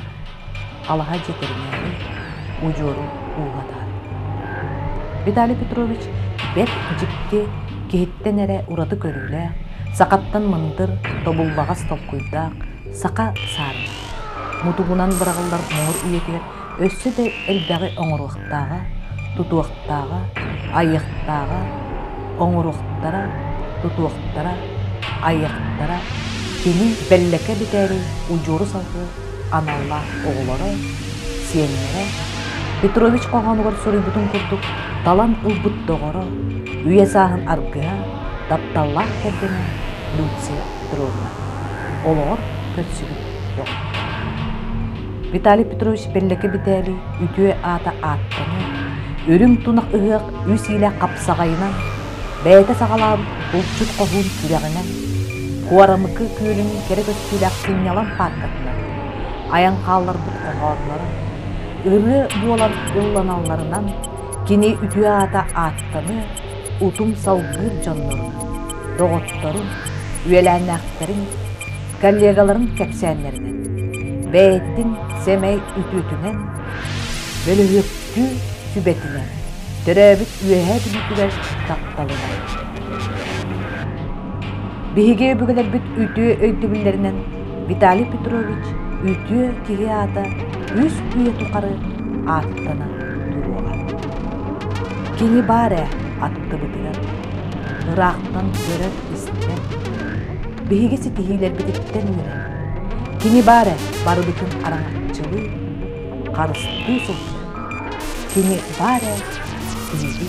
алаһа дьиэтэринээҕи удьуору ууһатар. Виталий Петрович бэрт дьикти киһиттэн эрэ ураты көрүүлээх, сахаттан мындыр, тобуллаҕас толкуйдаах саха саарына. Мутугунан быраҕыллар муҥур үйэтигэр өссө да элбэҕи оҥоруохтааҕа, тутуохтааҕа, айыахтааҕа, оҥоруохтара, тутуохтара, айыахтара кини бэллэкэ бүтээри удьуору салгыы аналлаах оҕолоро, сиэннэрэ, Петрович хоһоонугар суруйбутун курдук талан ылбыт доҕоро, үйэ сааһын аргыһа, тапталлаах кэргэнэ Люция Петровна олоҕор көрсүбүт доҕор. Виталий Петрович Бэллэкэ Битээлий үтүө аата ааттаныы, үрүҥ тунах ыһыах үс иилэ хапсаҕайынан, бэйэтэ саҕалаабыт булчут хоһуун күрэҕинэн, Куорамыкы күөлүн кэрэ көстүүлээх сынньалаҥ пааркатынан, айан хаалларбыт хоһоонноро, ырыа буолан ылланалларынан кини үтүө аата ааттаныы, утум салгыыр дьоннорун, доҕотторун, үөлээннээхтэрин, коллегаларын кэпсээннэринэн, бэйэтин сэмэй үтүөтүнэн, бөлүһүөктүү сүбэтинэн, төрөөбүт Үөһээ Бүлүүтүгэр тапталынан. Биһиги өбүгэлэрбит үтүө өйдөбүллэринэн Виталий Петрович үтүө киһи аата үс үйэ тухары ааттана туруоҕа. Кини баар ээ аттыбытыгар, ыраахтан көрөр-истэр, биһиги ситиһиилэрбититтэн үөрэн, кини баар ээ барыбытын араҥаччылыы, харыстыы сылдьар. Кини баар ээ биһиги.